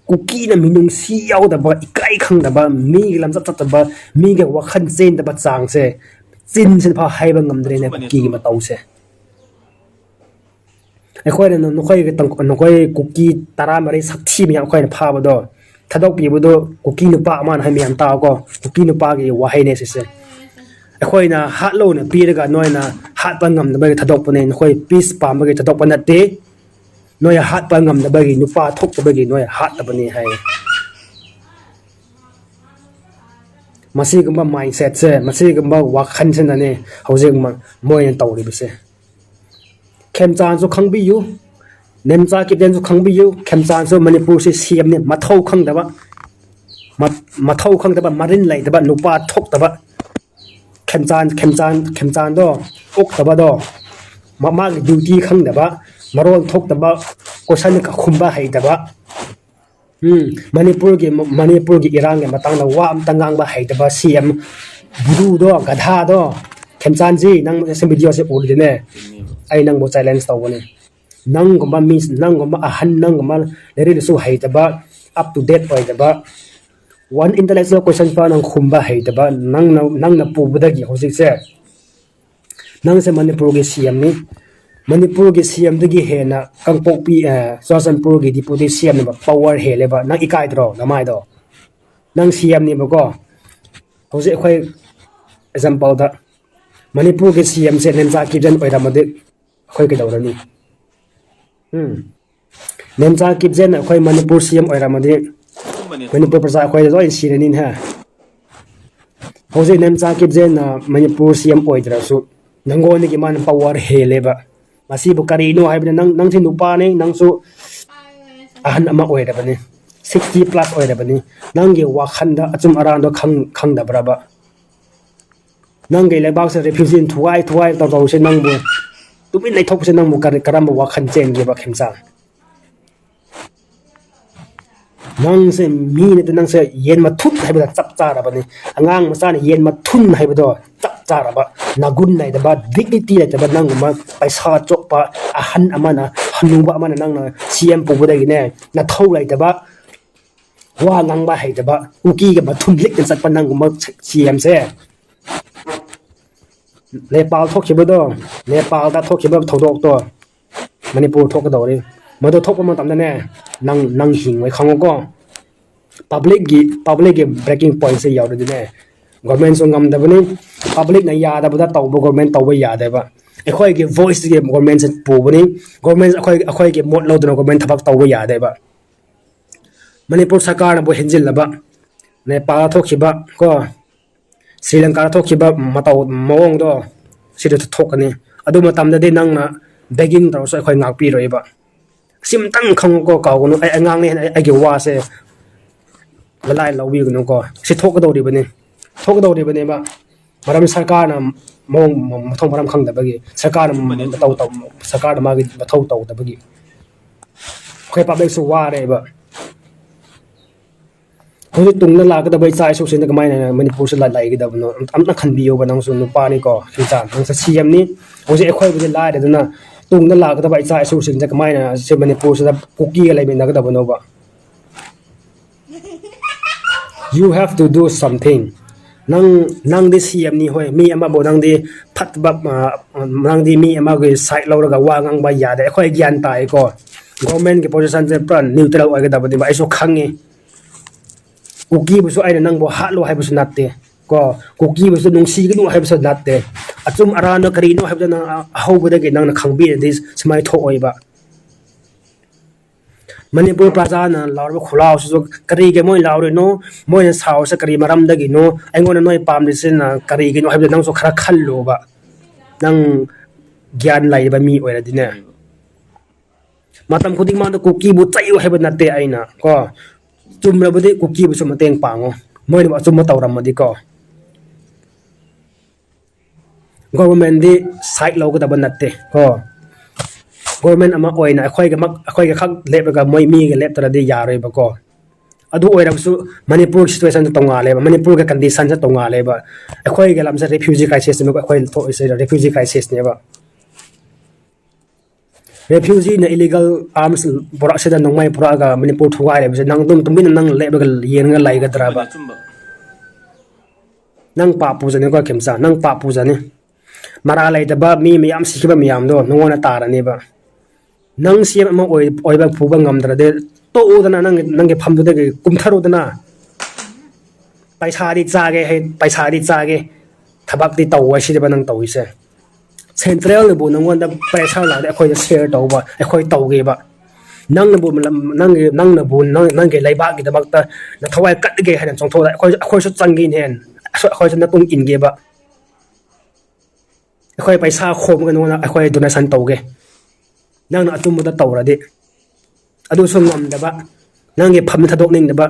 ꯀꯨꯀꯤꯅ ꯃꯤꯅꯨꯡꯁꯤ ꯌꯥꯎꯗꯕ, ꯏꯀꯥꯏ ꯈꯪꯗꯕ, ꯃꯤꯒꯤ ꯂꯝꯆꯠ ꯆꯠꯇꯕ, ꯃꯤꯒꯤ ꯋꯥꯈꯜ ꯆꯦꯟꯗꯕ ꯆꯥꯡꯁꯦ ꯆꯤꯟꯁꯤꯅ ꯐꯥꯎ ꯍꯥꯏꯕ ꯉꯝꯗ꯭ꯔꯦꯅꯦ ꯑꯆꯨꯝꯕꯅꯦ, ꯀꯨꯀꯤꯒꯤ ꯑꯆꯨꯝꯕꯅꯦ꯫ ꯃꯇꯧꯁꯦ꯫ ꯑꯩꯈꯣꯏꯅ ꯅ-, ꯅꯈꯣꯏꯒꯤ ꯇꯪ-, ꯅꯈꯣꯏ ꯀꯨꯀꯤ ꯇꯔꯥꯃꯔꯤ ꯁꯛꯊꯤ ꯃꯌꯥꯝ ꯑꯩꯈꯣꯏꯅ ꯐꯥꯕꯗꯣ, ꯊꯥꯗꯣꯛꯄꯤꯕꯗꯣ, ꯀꯨꯀꯤ ꯅꯨꯄꯥ ꯑꯃꯅ ꯍꯥꯏ ꯃꯌꯥꯝ ꯇꯥꯎꯀꯣ, ꯀꯨꯀꯤ ꯅꯨꯄꯥꯒꯤ ꯋꯥꯍꯩꯅꯦ ꯁꯤꯁꯦ꯫ ꯑꯩꯈꯣꯏꯅ ꯍꯥꯠꯂꯣꯅ ꯄꯤꯔꯒ ꯅꯣꯏꯅ ꯍꯥꯠꯄ ꯉꯝꯗꯕꯒꯤ ꯊꯥꯗꯣꯛꯄꯅꯦ, ꯅꯈꯣꯏ peace ꯄꯥꯝꯕꯒꯤ ꯊꯥꯗꯣꯛꯄ ꯅꯠꯇꯦ꯫ ꯅꯣꯏ ꯍꯥꯠꯄ ꯉꯝꯗꯕꯒꯤ, ꯅꯨꯄꯥ ꯊꯣꯛꯇꯕꯒꯤ ꯅꯣꯏ ꯍꯥꯠꯇꯕꯅꯤ ꯍꯥꯏ꯫ ꯃꯁꯤꯒꯨꯝꯕ mindsetꯁꯦ, ꯃꯁꯤꯒꯨꯝꯕ ꯋꯥꯈꯜꯁꯤꯅꯅꯦ ꯍꯧꯖꯤꯛ ꯃ-, ꯃꯣꯏꯅ ꯇꯧꯔꯤꯕꯁꯦ꯫ ꯈꯦꯝꯆꯥꯟꯁꯨ ꯈꯪꯕꯤꯌꯨ, ꯅꯦꯝꯆꯥ ꯀꯤꯞꯖꯦꯟꯁꯨ ꯈꯪꯕꯤꯌꯨ꯫ ꯈꯦꯝꯆꯥꯟꯁꯨ ꯃꯅꯤꯄꯨꯔꯁꯤ ꯁꯤ ꯑꯦꯝꯅꯤ, ꯃꯊꯧ ꯈꯪꯗꯕ, ꯃ-, ꯃꯊꯧ ꯈꯪꯗꯕ, ꯃꯔꯤꯟ ꯂꯩꯇꯕ, ꯅꯨꯄꯥ ꯊꯣꯛꯇꯕ, ꯈꯦꯝꯆꯥꯟ, ꯈꯦꯝꯆꯥꯟ, ꯈꯦꯝꯆꯥꯟꯗꯣ, ꯑꯣꯛꯇꯕꯗꯣ, ꯃ-, ꯃꯥꯒꯤ duty ꯈꯪꯗꯕ, ꯃꯔꯣꯜ ꯊꯣꯛꯇꯕ, question ꯈꯨꯝꯕ ꯍꯩꯇꯕ, ꯎꯝ, ꯃꯅꯤꯄꯨꯔꯒꯤ, ꯃꯅꯤꯄꯨꯔꯒꯤ ꯏꯔꯥꯡꯒꯤ ꯃꯇꯥꯡꯗ ꯋꯥ ꯑꯝꯇ ꯉꯥꯡꯕ ꯍꯩꯇꯕ ꯁꯤ ꯑꯦꯝ ꯕꯨꯗꯨꯗꯣ, ꯒꯙꯥꯗꯣ, ꯈꯦꯝꯆꯥꯟꯖꯤ, ꯅꯪ ꯁꯤ videoꯁꯦ ꯎꯔꯗꯤꯅꯦ, ꯑꯩ ꯅꯪꯕꯨ challenge ꯇꯧꯕꯅꯦ꯫ ꯅꯪꯒꯨꯝꯕ ꯃꯤ, ꯅꯪꯒꯨꯝꯕ ꯑꯍꯟ, ꯅꯪꯒꯨꯝꯕ ꯂꯥꯏꯔꯤꯛ ꯂꯥꯏꯁꯨ ꯍꯩꯇꯕ, up to date ꯑꯣꯏꯗꯕ, one intellectual question ꯐꯥꯎ ꯅꯪ ꯈꯨꯝꯕ ꯍꯩꯇꯕ, ꯅꯪꯅ, ꯅꯪꯅ ꯄꯨꯕꯗꯒꯤ ꯍꯧꯖꯤꯛꯁꯦ ꯅꯪꯁꯦ ꯃꯅꯤꯄꯨꯔꯒꯤ ꯁꯤ ꯑꯦꯝꯅꯤ꯫ ꯃꯅꯤꯄꯨꯔꯒꯤ ꯁꯤ ꯑꯦꯝꯗꯒꯤ ꯍꯦꯟꯅ ꯀꯥꯡꯄꯣꯛꯄꯤ, ꯑ, ꯆꯨꯔꯆꯥꯟꯄꯨꯔꯒꯤ ꯗꯤꯄꯨꯇꯤ ꯁꯤ ꯑꯦꯝꯅꯦꯕ꯫ Power ꯍꯦꯜꯂꯦꯕ꯫ ꯅꯪ ꯏꯀꯥꯏꯗ꯭ꯔꯣ ꯅꯃꯥꯏꯗꯣ? ꯅꯪ ꯁꯤ ꯑꯦꯝꯅꯦꯕꯀꯣ꯫ ꯍꯧꯖꯤꯛ ꯑꯩꯈꯣꯏ exampleꯗ ꯃꯅꯤꯄꯨꯔꯒꯤ ꯁꯤ ꯑꯦꯝꯁꯦ ꯅꯦꯝꯆꯥ ꯀꯤꯞꯖꯦꯟ ꯑꯣꯏꯔꯝꯃꯗꯤ ꯑꯩꯈꯣꯏ ꯀꯩꯗꯧꯔꯅꯤ? ꯎꯝ꯫ ꯅꯦꯝꯆꯥ ꯀꯤꯞꯖꯦꯟꯅ ꯑꯩꯈꯣꯏ ꯃꯅꯤꯄꯨꯔ ꯁꯤ ꯑꯦꯝ ꯑꯣꯏꯔꯝꯃꯗꯤ ꯃꯅꯤꯄꯨꯔ ꯄ꯭ꯔꯖꯥ ꯑꯩꯈꯣꯏꯗ ꯂꯣꯏ ꯁꯤꯔꯅꯤꯅꯦ꯫ ꯍꯧꯖꯤꯛ ꯅꯦꯝꯆꯥ ꯀꯤꯞꯖꯦꯟꯅ ꯃꯅꯤꯄꯨꯔ ꯁꯤ ꯑꯦꯝ ꯑꯣꯏꯗ꯭ꯔꯁꯨ ꯅꯪꯉꯣꯟꯗꯒꯤ ꯃꯥꯅ power ꯍꯦꯜꯂꯦꯕ꯫ ꯃꯁꯤꯕꯨ ꯀꯔꯤꯅꯣ ꯍꯥꯏꯕꯗ ꯅꯪ, ꯅꯪꯁꯦ ꯅꯨꯄꯥꯅꯤ, ꯅꯪꯁꯨ ꯑꯍꯟ ꯑꯃ ꯑꯣꯏꯔꯕꯅꯤ, sixty plus ꯑꯣꯏꯔꯕꯅꯤ꯫ ꯅꯪꯒꯤ ꯋꯥꯈꯜꯗ ꯑꯆꯨꯝ ꯑꯔꯥꯟꯗꯣ ꯈꯪ-, ꯈꯪꯗꯕ꯭ꯔꯕ? ꯅꯪꯒꯤ ꯂꯩꯕꯥꯛꯁꯦ refugee ꯊꯨꯒꯥꯏ ꯊꯨꯒꯥꯏ ꯇꯧ ꯇꯧꯔꯤꯁꯦ ꯅꯪꯕꯨ, ꯇꯨꯃꯤꯟ ꯂꯩꯊꯣꯛꯄꯁꯦ ꯅꯪꯕꯨ ꯀꯔꯤ, ꯀꯔꯝꯕ ꯋꯥꯈꯜ ꯆꯦꯟꯒꯦꯕ ꯈꯦꯝꯆꯥꯟ? ꯅꯪꯁꯦ ꯃꯤ ꯅꯠꯇꯦ, ꯅꯪꯁꯦ ꯌꯦꯟ ꯃꯊꯨꯟ ꯍꯥꯏꯕꯗ ꯆꯞ ꯆꯥꯔꯕꯅꯤ꯫ ꯑꯉꯥꯡ ꯃꯆꯥꯅ ꯌꯦꯟ ꯃꯊꯨꯟ ꯍꯥꯏꯕꯗꯣ ꯆꯞ ꯆꯥꯔꯕ꯫ ꯅꯒꯨꯟ ꯂꯩꯇꯕ, dignity ꯂꯩꯇꯕ, ꯅꯪꯒꯨꯝꯕ ꯄꯩꯁꯥ ꯆꯣꯞꯄ ꯑꯍꯟ ꯑꯃꯅ, ꯍꯅꯨꯕ ꯑꯃꯅ ꯅꯪꯅ ꯁꯤ ꯑꯦꯝ ꯄꯨꯕꯗꯒꯤꯅꯦ, ꯅꯊꯧ ꯂꯩꯇꯕ, ꯋꯥ ꯉꯥꯡꯕ ꯍꯩꯇꯕ, ꯀꯨꯀꯤꯒ ꯃꯊꯨꯟ ꯂꯤꯛꯅ ꯆꯠꯄ ꯅꯪꯒꯨꯝꯕ ꯁꯤ ꯑꯦꯝꯁꯦ꯫ ꯅꯦꯄꯥꯜ ꯊꯣꯛꯈꯤꯕꯗꯣ, ꯅꯦꯄꯥꯜꯗ ꯊꯣꯛꯈꯤꯕ ꯊꯧꯗꯣꯛꯇꯣ ꯃꯅꯤꯄꯨꯔ ꯊꯣꯛꯀꯗꯧꯔꯤ꯫ ꯃꯗꯨ ꯊꯣꯛꯄ ꯃꯇꯝꯗꯅꯦ, ꯅꯪ, ꯅꯪ ꯍꯤꯡꯉꯣꯏ, ꯈꯪꯉꯣꯀꯣ꯫ Publicꯀꯤ, publicꯀꯤ breaking pointꯁꯦ ꯌꯧꯔꯗꯤꯅꯦ, governmentꯁꯨ ꯉꯝꯗꯕꯅꯤ꯫ Publicꯅ ꯌꯥꯗꯕꯗ ꯇꯧꯕ government ꯇꯧꯕ ꯌꯥꯗꯦꯕ꯫ ꯑꯩꯈꯣꯏꯒꯤ voiceꯒꯤ governmentꯁꯦ ꯄꯨꯕꯅꯤ꯫ Government ꯑꯩꯈꯣꯏ, ꯑꯩꯈꯣꯏꯒꯤ ꯃꯣꯠ ꯂꯧꯗꯅ government ꯊꯕꯛ ꯇꯧꯕ ꯌꯥꯗꯦꯕ꯫ ꯃꯅꯤꯄꯨꯔ ꯁꯔꯀꯥꯔꯅꯕꯨ ꯍꯦꯟꯖꯤꯜꯂꯕ, ꯅꯦꯄꯥꯜ ꯊꯣꯛꯈꯤꯕ ꯀꯣ, ꯁ꯭ꯔꯤ ꯂꯪꯀꯥꯗ ꯊꯣꯛꯈꯤꯕ ꯃꯇꯧ ꯃꯑꯣꯡꯗꯣ ꯁꯤꯗꯁꯨ ꯊꯣꯛꯀꯅꯤ꯫ ꯑꯗꯨ ꯃꯇꯝꯗꯗꯤ ꯅꯪꯅ begging ꯇꯧꯔꯁꯨ ꯑꯩꯈꯣꯏ ꯉꯥꯛꯄꯤꯔꯣꯏꯕ꯫ ꯁꯤꯝꯇꯪ ꯈꯪꯉꯨꯀꯣ, ꯀꯥꯎꯒꯅꯨ꯫ ꯑꯩ ꯑꯉꯥꯡꯅꯤ ꯍꯥꯏꯅ ꯑꯩꯒꯤ ꯋꯥꯁꯦ ꯂꯂꯥꯏ ꯂꯧꯕꯤꯒꯅꯨꯀꯣ꯫ ꯁꯤ ꯊꯣꯛꯀꯗꯧꯔꯤꯕꯅꯤ, ꯊꯣꯛꯀꯗꯧꯔꯤꯕꯅꯦꯕ꯫ ꯃꯔꯝ ꯁꯔꯀꯥꯔꯅ ꯃꯑꯣꯡ ꯃꯊꯧ ꯃꯔꯝ ꯈꯪꯗꯕꯒꯤ, ꯁꯔꯀꯥꯔꯅ ꯃꯇꯧ ꯇꯧ-, ꯁꯔꯀꯥꯔꯅ ꯃꯥꯒꯤ ꯃꯊꯧ ꯇꯧꯗꯕꯒꯤ ꯑꯩꯈꯣꯏ publicꯁꯨ ꯋꯥꯔꯦꯕ꯫ ꯍꯧꯖꯤꯛ ꯇꯨꯡꯗ ꯂꯥꯛꯀꯗꯕ ꯏꯆꯥ ꯏꯁꯨꯁꯤꯡꯗ ꯀꯃꯥꯏꯅ ꯃꯅꯤꯄꯨꯔꯁꯤ ꯂ-, ꯂꯩꯒꯗꯕꯅꯣ? ꯑꯝ-, ꯑꯝꯇ ꯈꯟꯕꯤꯌꯣꯕ꯫ ꯅꯪꯁꯨ ꯅꯨꯄꯥꯅꯤꯀꯣ, ꯏꯆꯥ, ꯅꯪꯁꯨ ꯁꯤ ꯑꯦꯝꯅꯤ꯫ ꯍꯧꯖꯤꯛ ꯑꯩꯈꯣꯏꯕꯨꯗꯤ ꯂꯥꯏꯔꯗꯅ ꯇꯨꯡꯗ ꯂꯥꯛꯀꯗꯕ ꯏꯆꯥ ꯏꯁꯨꯁꯤꯡꯁꯦ ꯀꯃꯥꯏꯅ ꯁꯤ ꯃꯅꯤꯄꯨꯔꯁꯤꯗ ꯀꯨꯀꯤꯒ ꯂꯩꯃꯤꯟꯅꯒꯗꯕꯅꯣꯕ? You have to do something. ꯅꯪ, ꯅꯪꯗꯤ ꯁꯤ ꯑꯦꯝꯅꯤ, ꯍꯣꯏ, ꯃꯤ ꯑꯃꯕꯨ ꯅꯪꯗꯤ ꯐꯠꯇꯕ, ꯑ, ꯅꯪꯗꯤ ꯃꯤ ꯑꯃꯒꯤ side ꯂꯧꯔꯒ ꯋꯥ ꯉꯥꯡꯕ ꯌꯥꯗꯦ꯫ ꯑꯩꯈꯣꯏ ꯒ꯭ꯌꯥꯟ ꯇꯥꯏꯀꯣ꯫ Governmentꯀꯤ positionꯁꯦ ꯄꯨꯔꯥ neutral ꯑꯣꯏꯒꯗꯕꯅꯦꯕ꯫ ꯑꯩꯁꯨ ꯈꯪꯉꯤ꯫ ꯀꯨꯀꯤꯕꯨꯁꯨ ꯑꯩꯅ ꯅꯪꯕꯨ ꯍꯥꯠꯂꯣ ꯍꯥꯏꯕꯁꯨ ꯅꯠꯇꯦ ꯀꯣ꯫ ꯀꯨꯀꯤꯕꯨꯁꯨ ꯅꯨꯡꯁꯤꯒꯅꯨ ꯍꯥꯏꯕꯁꯨ ꯅꯠꯇꯦ꯫ ꯑꯆꯨꯝ ꯑꯔꯥꯟꯗꯣ ꯀꯔꯤꯅꯣ ꯍꯥꯏꯕꯗꯣ ꯅꯪ ꯑ-, ꯑꯍꯧꯕꯗꯒꯤ ꯅꯪꯅ ꯈꯪꯕꯤꯔꯗꯤ ꯁꯨꯃꯥꯏꯅ ꯊꯣꯛꯑꯣꯏꯕ꯫ ꯃꯅꯤꯄꯨꯔ ꯄ꯭ꯔꯖꯥꯅ ꯂꯥꯎꯔꯤꯕ ꯈꯣꯜꯂꯥꯎꯁꯤꯁꯨ ꯀꯔꯤꯒꯤ ꯃꯣꯏ ꯂꯥꯎꯔꯤꯅꯣ? ꯃꯣꯏꯅ ꯁꯥꯎꯔꯤꯁꯦ ꯀꯔꯤ ꯃꯔꯝꯗꯒꯤꯅꯣ? ꯑꯩꯉꯣꯟꯗ ꯅꯣꯏ ꯄꯥꯝꯗ꯭ꯔꯤꯁꯤꯅ ꯀꯔꯤꯒꯤꯅꯣ ꯍꯥꯏꯕꯗꯣ ꯅꯪꯁꯨ ꯈꯔ ꯈꯜꯂꯣꯕ꯫ ꯅꯪ ꯒ꯭ꯌꯥꯟ ꯂꯩꯔꯕ ꯃꯤ ꯑꯣꯏꯔꯗꯤꯅꯦ꯫ ꯃꯇꯝ ꯈꯨꯗꯤꯡꯃꯛꯇ ꯀꯨꯀꯤꯕꯨ ꯆꯩꯌꯨ ꯍꯥꯏꯕ ꯅꯠꯇꯦ ꯑꯩꯅ ꯀꯣ꯫ ꯆꯨꯝꯔꯕꯗꯤ ꯀꯨꯀꯤꯕꯨꯁꯨ ꯃꯇꯦꯡ ꯄꯥꯡꯉꯨ꯫ ꯃꯣꯏꯅ ꯑꯆꯨꯝꯕ ꯇꯧꯔꯝꯃꯗꯤꯀꯣ꯫ Governmentꯗꯤ side ꯂꯧꯒꯗꯕ ꯅꯠꯇꯦ ꯀꯣ꯫ Government ꯑꯃ ꯑꯣꯏꯅ ꯑꯩꯈꯣꯏꯒꯤꯃꯛ, ꯑꯩꯈꯣꯏꯒꯤ ꯈꯛ ꯂꯦꯞꯂꯒ ꯃꯣꯏ ꯃꯤꯒ ꯂꯦꯞꯇ꯭ꯔꯗꯤ ꯌꯥꯔꯣꯏꯕꯀꯣ꯫ ꯑꯗꯨ ꯑꯣꯏꯔꯕꯁꯨ ꯃꯅꯤꯄꯨꯔ situationꯁꯦ ꯇꯣꯡꯉꯥꯜꯂꯦꯕ, ꯃꯅꯤꯄꯨꯔꯒꯤ conditionꯁꯦ ꯇꯣꯡꯉꯥꯜꯂꯦꯕ꯫ ꯑꯩꯈꯣꯏꯒꯤ ꯂꯝꯁꯦ refugee crisisꯅꯦꯕ, ꯑꯩꯈꯣꯏ ꯊꯣꯛꯏꯁꯦ refugee crisisꯅꯦꯕ꯫ Refugeeꯅ illegal arms ꯄꯨꯔꯛꯁꯤꯗ ꯅꯣꯡꯃꯩ ꯄꯨꯔꯛꯑꯒ ꯃꯅꯤꯄꯨꯔ ꯊꯨꯒꯥꯏꯔꯤꯕꯁꯦ ꯅꯪ ꯑꯗꯨꯝ ꯇꯨꯃꯤꯟꯅ ꯅꯪ ꯂꯦꯞꯂꯒ ꯌꯦꯡꯉꯒ ꯂꯩꯒꯗ꯭ꯔꯕ? ꯑꯆꯨꯝꯕ꯫ ꯅꯪ ꯄꯥꯞ ꯄꯨꯖꯅꯤꯀꯣ ꯈꯦꯝꯆꯥ, ꯅꯪ ꯄꯥꯞ ꯄꯨꯖꯅꯤ꯫ ꯃꯔꯥ ꯂꯩꯇꯕ ꯃꯤ ꯃꯌꯥꯝ ꯁꯤꯈꯤꯕ ꯃꯌꯥꯝꯗꯣ ꯅꯉꯣꯟꯗ ꯇꯥꯔꯅꯦꯕ꯫ ꯅꯪ ꯁꯤ ꯑꯃ ꯑꯣꯏ-, ꯑꯣꯏꯕ ꯄꯨꯕ ꯉꯝꯗ꯭ꯔꯗꯤ ꯇꯣꯛꯎꯗꯅ ꯅꯪ, ꯅꯪꯒꯤ ꯐꯝꯗꯨꯗꯒꯤ ꯀꯨꯝꯊꯔꯨꯗꯅ꯫ ꯄꯩꯁꯥꯗꯤ ꯆꯥꯒꯦ ꯍꯥꯏ, ꯄꯩꯁꯥꯗꯤ ꯆꯥꯒꯦ, ꯊꯕꯛꯇꯤ ꯇꯧꯋꯦ ꯁꯤꯅꯦꯕ ꯅꯪ ꯇꯧꯔꯤꯁꯦ꯫ Centralꯅꯕꯨ ꯅꯪꯉꯣꯟꯗ pressure ꯂꯥꯛꯑꯗꯤ ꯑꯩꯈꯣꯏꯗ share ꯇꯧꯕ, ꯑꯩꯈꯣꯏ ꯇꯧꯒꯦꯕ꯫ ꯅꯪꯅꯕꯨ ꯂꯝ-, ꯅꯪꯒꯤ, ꯅꯪꯅꯕꯨ ꯅꯪ-, ꯅꯪꯒꯤ ꯂꯩꯕꯥꯛꯀꯤꯗꯃꯛꯇ ꯅꯊꯋꯥꯏ ꯀꯠꯂꯒꯦ ꯍꯥꯏꯅ ꯆꯣꯡꯊꯣꯛꯑꯗꯤ ꯑꯩꯈꯣꯏ, ꯑꯩꯈꯣꯏꯁꯨ ꯆꯪꯒꯦꯅꯦ꯫ ꯑꯩꯈꯣꯏꯁꯨ ꯅꯇꯨꯡ ꯏꯟꯒꯦꯕ꯫ ꯑꯩꯈꯣꯏ ꯄꯩꯁꯥ ꯈꯣꯝꯒ ꯅꯉꯣꯟꯗ ꯑꯩꯈꯣꯏ donation ꯇꯧꯒꯦ, ꯅꯪꯅ ꯑꯆꯨꯝꯕꯗ ꯇꯧꯔꯗꯤ꯫ ꯑꯗꯨꯁꯨ ꯉꯝꯗꯕ, ꯅꯪꯒꯤ ꯐꯝ ꯊꯥꯗꯣꯛꯅꯤꯡꯗꯕ,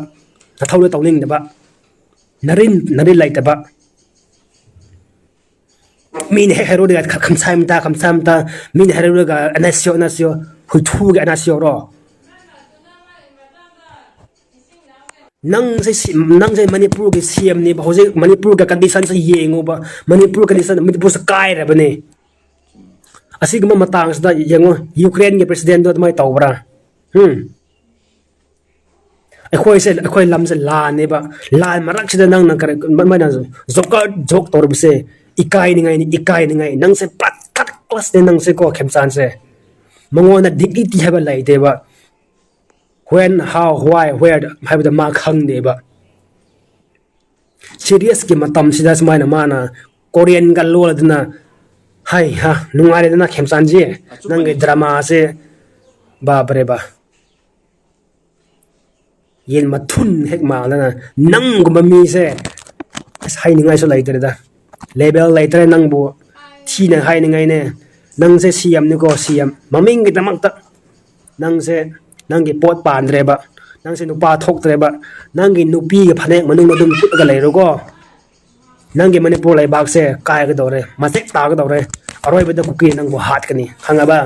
ꯅꯊꯧꯗ ꯇꯧꯅꯤꯡꯗꯕ, ꯅꯔꯤꯟ ꯅꯔꯤꯟ ꯂꯩꯇꯕ꯫ ꯃꯤꯅ ꯍꯦꯛ ꯍꯥꯏꯔꯨꯔꯒ ꯈ- ꯈꯝꯁꯥꯏ ꯃꯇꯥ, ꯈꯝꯁꯥꯏ ꯃꯇꯥ, ꯃꯤꯅ ꯍꯥꯏꯔꯨꯔꯒ ꯑꯅꯥꯁꯤꯌꯣ, ꯑꯅꯥꯁꯤꯌꯣ, ꯍꯨꯏꯊꯨꯒꯤ ꯑꯅꯥꯁꯤꯌꯣꯔꯣ? ꯅꯪꯁꯦ ꯁꯤ- ꯅꯪꯁꯦ ꯃꯅꯤꯄꯨꯔꯒꯤ CM ꯅꯦꯕ꯫ ꯍꯧꯖꯤꯛ ꯃꯅꯤꯄꯨꯔꯒꯤ condition ꯁꯦ ꯌꯦꯡꯉꯣꯕ꯫ ꯃꯅꯤꯄꯨꯔ condition, ꯃꯅꯤꯄꯨꯔꯁꯦ ꯀꯥꯏꯔꯕꯅꯦ꯫ ꯑꯁꯤꯒꯨꯝꯕ ꯃꯇꯥꯡꯁꯤꯗ ꯌꯦꯡꯉꯣ, Ukraine ꯒꯤ president ꯗꯣ ꯑꯗꯨꯃꯥꯏꯅ ꯇꯧꯕ꯭ꯔꯥ? ꯎꯝ꯫ ꯑꯩꯈꯣꯏꯁꯦ, ꯑꯩꯈꯣꯏ ꯂꯝꯁꯦ ꯂꯥꯟꯅꯦꯕ꯫ ꯂꯥꯟ ꯃꯔꯛꯁꯤꯗ ꯅꯪꯅ ꯀꯔꯤ, ꯃ- ꯃꯣꯏꯅ joker joke ꯇꯧꯔꯤꯕꯁꯦ ꯏꯀꯥꯏꯅꯤꯡꯉꯥꯏꯅꯤ, ꯏꯀꯥꯏꯅꯤꯡꯉꯥꯏ꯫ ꯅꯪꯁꯦ ꯄꯨꯔꯥ third class ꯅꯦ ꯅꯪꯁꯦ ꯀꯣ, ꯈꯦꯝꯆꯥꯟꯁꯦ꯫ ꯃꯉꯣꯟꯗ dignity ꯍꯥꯏꯕ ꯂꯩꯇꯦꯕ꯫ When, how, why, where ꯍꯥꯏꯕꯗ ꯃꯥ ꯈꯪꯗꯦꯕ꯫ Serious ꯀꯤ ꯃꯇꯝꯁꯤꯗ ꯁꯨꯃꯥꯏꯅ ꯃꯥꯅ Korean ꯒ ꯂꯣꯜꯂꯗꯅ, ꯍꯥꯏ ꯍꯥ, ꯅꯨꯡꯉꯥꯏꯔꯦꯗꯅ ꯈꯦꯝꯆꯥꯟꯁꯤ꯫ ꯅꯪꯒꯤ drama ꯁꯦ, ꯕꯥꯕꯔꯦ ꯕꯥ꯫ ꯌꯦꯟ ꯃꯊꯨꯟ ꯍꯦꯛ ꯃꯥꯜꯂꯅ ꯅꯪꯒꯨꯝꯕ ꯃꯤꯁꯦ ꯑꯁ ꯍꯥꯏꯅꯤꯡꯉꯥꯏꯁꯨ ꯂꯩꯇ꯭ꯔꯦꯗ꯫ Level ꯂꯩꯇ꯭ꯔꯦ ꯅꯪꯕꯨ ꯊꯤꯅ ꯍꯥꯏꯅꯤꯡꯉꯥꯏꯅꯦ꯫ ꯅꯪꯁꯦ CM ꯅꯤꯀꯣ, CM꯫ ꯃꯃꯤꯡꯒꯤꯗꯃꯛꯇ ꯅꯪꯁꯦ, ꯅꯪꯒꯤ ꯄꯣꯠ ꯄꯥꯟꯗ꯭ꯔꯦꯕ꯫ ꯅꯪꯁꯦ ꯅꯨꯄꯥ ꯊꯣꯛꯇ꯭ꯔꯦꯕ꯫ ꯅꯪꯒꯤ ꯅꯨꯄꯤꯒꯤ ꯐꯅꯦꯛ ꯃꯅꯨꯡꯗ ꯑꯗꯨꯝ ꯀꯨꯠꯂꯒ ꯂꯩꯔꯣꯀꯣ꯫ ꯅꯪꯒꯤ ꯃꯅꯤꯄꯨꯔ ꯂꯩꯕꯥꯛꯁꯦ ꯀꯥꯏꯒꯗꯧꯔꯦ, ꯃꯆꯦꯠ ꯇꯥꯒꯗꯧꯔꯦ꯫ ꯑꯔꯣꯏꯕꯗ ꯀꯨꯀꯤ ꯅꯪꯕꯨ ꯍꯥꯠꯀꯅꯤ, ꯈꯪꯉꯕ?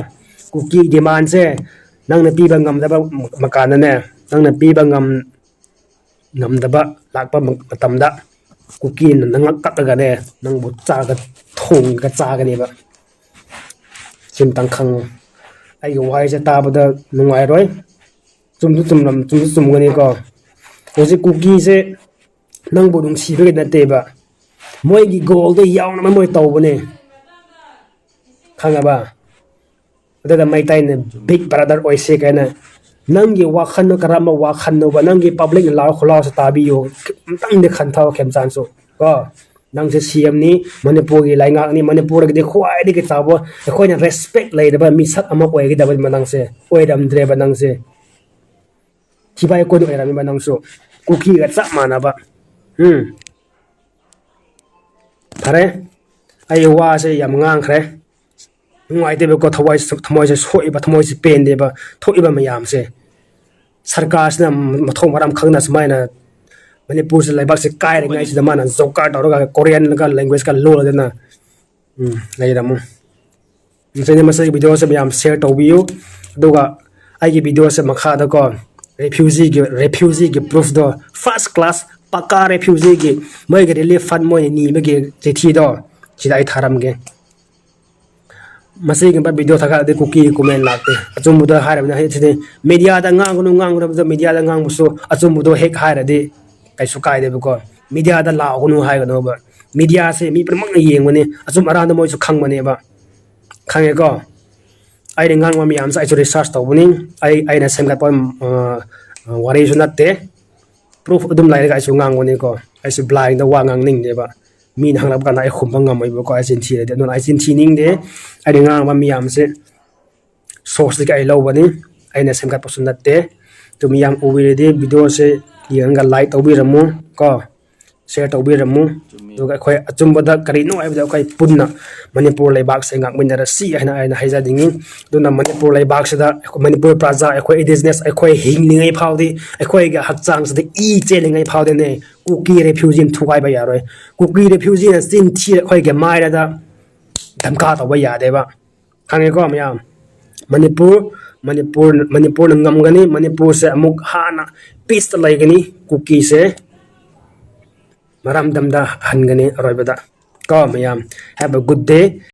ꯀꯨꯀꯤ demand ꯁꯦ ꯅꯪꯅ ꯄꯤꯕ ꯉꯝꯗꯕ ꯃꯀꯥꯟꯗꯅꯦ, ꯅꯪꯅ ꯄꯤꯕ ꯉꯝ-, ꯉꯝꯗꯕ ꯂꯥꯛꯄ ꯃ-, ꯃꯇꯝꯗ ꯀꯨꯀꯤꯅ ꯅꯉꯛ ꯀꯛꯂꯒꯅꯦ, ꯅꯪꯕꯨ ꯆꯥꯒ ꯊꯣꯡꯉꯒ ꯆꯥꯒꯅꯦꯕ꯫ ꯁꯤꯝꯇꯪ ꯈꯪꯉꯨ꯫ ꯑꯩꯒꯤ ꯋꯥꯍꯩꯁꯦ ꯇꯥꯕꯗ ꯅꯨꯡꯉꯥꯏꯔꯣꯏ꯫ ꯆꯨꯝꯁꯨ ꯆꯨꯝꯂꯝ-, ꯆꯨꯝꯁꯨ ꯆꯨꯝꯒꯅꯤꯀꯣ꯫ ꯍꯧꯖꯤꯛ ꯀꯨꯀꯤꯁꯦ ꯅꯪꯕꯨ ꯅꯨꯡꯁꯤꯕꯒꯤ ꯅꯠꯇꯦꯕ꯫ ꯃꯣꯏꯒꯤ goal ꯗꯣ ꯌꯥꯎꯅꯕ ꯃꯣꯏ ꯇꯧꯕꯅꯦ꯫ ꯈꯪꯉꯕ? ꯑꯗꯨꯗ ꯃꯩꯇꯩꯅ big brother ꯑꯣꯏꯁꯦ ꯀꯥꯏꯅ ꯅꯪꯒꯤ ꯋꯥꯈꯜꯗꯣ ꯀꯔꯝꯕ ꯋꯥꯈꯜꯅꯣꯕ? ꯅꯪꯒꯤ public ꯅ ꯂꯥꯎ ꯈꯨꯂꯥꯎꯁꯦ ꯇꯥꯕꯤꯌꯨ꯫ ꯑꯝꯇꯪꯗꯤ ꯈꯟꯊꯧ ꯈꯦꯝꯆꯥꯟꯁꯨ꯫ ꯀꯣ? ꯅꯪꯁꯦ CM ꯅꯤ, ꯃꯅꯤꯄꯨꯔꯒꯤ ꯂꯩꯉꯥꯛꯅꯤ, ꯃꯅꯤꯄꯨꯔꯒꯤꯗꯤ ꯈ꯭ꯋꯥꯏꯗꯒꯤ ꯆꯥꯎꯕ ꯑꯩꯈꯣꯏꯅ respect ꯂꯩꯔꯕ ꯃꯤꯁꯛ ꯑꯃ ꯑꯣꯏꯒꯗꯕꯅꯦꯕ ꯅꯪꯁꯦ꯫ ꯑꯣꯏꯔꯝꯗ꯭ꯔꯦꯕ ꯅꯪꯁꯦ꯫ ꯊꯤꯕꯥꯏ ꯀꯣꯟ ꯑꯣꯏꯔꯝꯃꯦꯕ ꯅꯪꯁꯨ꯫ ꯀꯨꯀꯤꯒ ꯆꯞ ꯃꯥꯟꯅꯕ꯫ ꯎꯝ꯫ ꯐꯔꯦ, ꯑꯩ ꯋꯥꯁꯦ ꯌꯥꯝ ꯉꯥꯡꯈ꯭ꯔꯦ꯫ ꯅꯨꯡꯉꯥꯏꯇꯦꯕꯀꯣ, ꯊꯋꯥꯏ, ꯊꯃꯣꯏꯁꯦ ꯁꯣꯛꯏꯕ, ꯊꯃꯣꯏꯁꯦ ꯄꯦꯟꯗꯦꯕ, ꯊꯣꯛꯏꯕ ꯃꯌꯥꯝꯁꯦ꯫ ꯁꯔꯀꯥꯔꯁꯤꯅ ꯃꯊꯣꯡ ꯃꯔꯝ ꯈꯪꯅ ꯁꯨꯃꯥꯏꯅ ꯃꯅꯤꯄꯨꯔꯁꯦ, ꯂꯩꯕꯥꯛꯁꯦ ꯀꯥꯏꯔꯤꯉꯩꯁꯤꯗ ꯃꯥꯅ job card ꯇꯧꯔꯒ Korean ꯒ language ꯒ ꯂꯣꯜꯂꯗꯅ, ꯎꯝ, ꯂꯩꯔꯝꯃꯨ꯫ ꯃꯁꯤꯅ ꯃꯁꯤꯒꯤ video ꯁꯦ ꯃꯌꯥꯝ share ꯇꯧꯕꯤꯌꯨ꯫ ꯑꯗꯨꯒ ꯑꯩꯒꯤ video ꯁꯦ ꯃꯈꯥꯗꯀꯣ, refugee ꯒꯤ, refugee ꯒꯤ proof ꯗꯣ, first class ꯄꯀꯥ refugee ꯒꯤ ꯃꯣꯏꯒꯤ relief fund ꯃꯣꯏꯅ ꯅꯤꯕꯒꯤ ꯆꯤꯊꯤꯗꯣ, ꯁꯤꯗ ꯑꯩ ꯊꯥꯔꯝꯒꯦ꯫ ꯃꯁꯤꯒꯨꯝꯕ video ꯊꯥꯒꯠꯂꯗꯤ ꯀꯨꯀꯤ comment ꯂꯥꯛꯇꯦ꯫ ꯑꯆꯨꯝꯕꯗ ꯍꯥꯏꯔꯕꯅꯤ꯫ ꯍꯥꯏꯗꯤ ꯁꯤꯗꯤ media ꯗ ꯉꯥꯡꯒꯅꯨ, ꯉꯥꯡꯒꯅꯨ ꯍꯥꯏꯕꯗ media ꯗ ꯉꯥꯡꯕꯁꯨ ꯑꯆꯨꯝꯕꯗꯣ ꯍꯦꯛ ꯍꯥꯏꯔꯗꯤ ꯀꯩꯁꯨ ꯀꯥꯏꯗꯦꯕꯀꯣ꯫ Media ꯗ ꯂꯥꯎꯒꯅꯨ ꯍꯥꯏꯒꯅꯣꯕ꯫ Media ꯁꯦ ꯃꯤ ꯄꯨꯝꯅꯃꯛꯅ ꯌꯦꯡꯕꯅꯤ, ꯑꯆꯨꯝ ꯑꯔꯥꯟꯗ ꯃꯣꯏꯁꯨ ꯈꯪꯕꯅꯦꯕ꯫ ꯈꯪꯉꯦꯀꯣ? ꯑꯩꯅ ꯉꯥꯡꯕ ꯃꯌꯥꯝꯁꯦ ꯑꯩꯁꯨ research ꯇꯧꯕꯅꯤ꯫ ꯑꯩ, ꯑꯩꯅ ꯁꯦꯝꯒꯠꯄ, ꯑ, ꯑ, ꯋꯥꯔꯤꯁꯨ ꯅꯠꯇꯦ꯫ Proof ꯑꯗꯨꯝ ꯂꯩꯔꯒ ꯑꯩꯁꯨ ꯉꯥꯡꯕꯅꯤꯀꯣ꯫ ꯑꯩꯁꯨ blind ꯗ ꯋꯥ ꯉꯥꯡꯅꯤꯡꯗꯦꯕ꯫ ꯃꯤꯅ ꯍꯪꯂꯛꯄ ꯀꯥꯟꯗ ꯑꯩ ꯈꯨꯝꯕ ꯉꯝꯃꯣꯏꯕꯀꯣ꯫ ꯑꯩ ꯆꯤꯟ ꯊꯤꯔꯗꯤ꯫ ꯑꯗꯨꯅ ꯑꯩ ꯆꯤꯟ ꯊꯤꯅꯤꯡꯗꯦ꯫ ꯑꯩꯅ ꯉꯥꯡꯕ ꯃꯌꯥꯝꯁꯦ source ꯇꯒꯤ ꯑꯩ ꯂꯧꯕꯅꯤ꯫ ꯑꯩꯅ ꯁꯦꯝꯒꯠꯄꯁꯨ ꯅꯠꯇꯦ꯫ ꯑꯗꯨ ꯃꯤꯌꯥꯝ ꯎꯕꯤꯔꯗꯤ video ꯁꯦ ꯌꯦꯡꯉꯒ like ꯇꯧꯕꯤꯔꯝꯃꯨ ꯀꯣ, share ꯇꯧꯕꯤꯔꯝꯃꯨ꯫ ꯆꯨꯝꯃꯤ꯫ ꯑꯗꯨꯒ ꯑꯩꯈꯣꯏ ꯑꯆꯨꯝꯕꯗ ꯀꯔꯤꯅꯣ ꯍꯥꯏꯕꯗꯣ ꯑꯩꯈꯣꯏ ꯄꯨꯟꯅ ꯃꯅꯤꯄꯨꯔ ꯂꯩꯕꯥꯛꯁꯦ ꯉꯥꯛꯃꯤꯟꯅꯔꯁꯤ ꯍꯥꯏꯅ ꯑꯩꯅ ꯍꯥꯏꯖꯅꯤꯡꯉꯤ꯫ ꯑꯗꯨꯅ ꯃꯅꯤꯄꯨꯔ ꯂꯩꯕꯥꯛꯁꯤꯗ ꯑꯩꯈꯣꯏ ꯃꯅꯤꯄꯨꯔ ꯄ꯭ꯔꯖꯥ, ꯑꯩꯈꯣꯏ indigenous, ꯑꯩꯈꯣꯏ ꯍꯤꯡꯂꯤꯉꯩ ꯐꯥꯎꯗꯤ, ꯑꯩꯈꯣꯏꯒꯤ ꯍꯛꯆꯥꯡꯁꯤꯗ ꯏ ꯆꯦꯜꯂꯤꯉꯩ ꯐꯥꯎꯗꯤꯅꯦ, ꯀꯨꯀꯤ refugee ꯅ ꯊꯨꯒꯥꯏꯕ ꯌꯥꯔꯣꯏ꯫ ꯀꯨꯀꯤ refugee ꯅ ꯆꯤꯟ ꯊꯤꯔ ꯑꯩꯈꯣꯏꯒꯤ ꯃꯥꯏꯔꯗ ꯙꯝꯀꯥ ꯇꯧꯕ ꯌꯥꯗꯦꯕ꯫ ꯈꯪꯉꯦꯀꯣ ꯃꯌꯥꯝ? ꯃꯅꯤꯄꯨꯔ, ꯃꯅꯤꯄꯨꯔ, ꯃꯅꯤꯄꯨꯔꯅ ꯉꯝꯒꯅꯤ꯫ ꯃꯅꯤꯄꯨꯔꯁꯦ ꯑꯃꯨꯛ ꯍꯥꯟꯅ peace ꯇ ꯂꯩꯒꯅꯤ꯫ ꯀꯨꯀꯤꯁꯦ ꯃꯔꯝꯗꯝꯗ ꯍꯟꯒꯅꯤ ꯑꯔꯣꯏꯕꯗ꯫ ꯀꯣ ꯃꯌꯥꯝ, have a good day꯫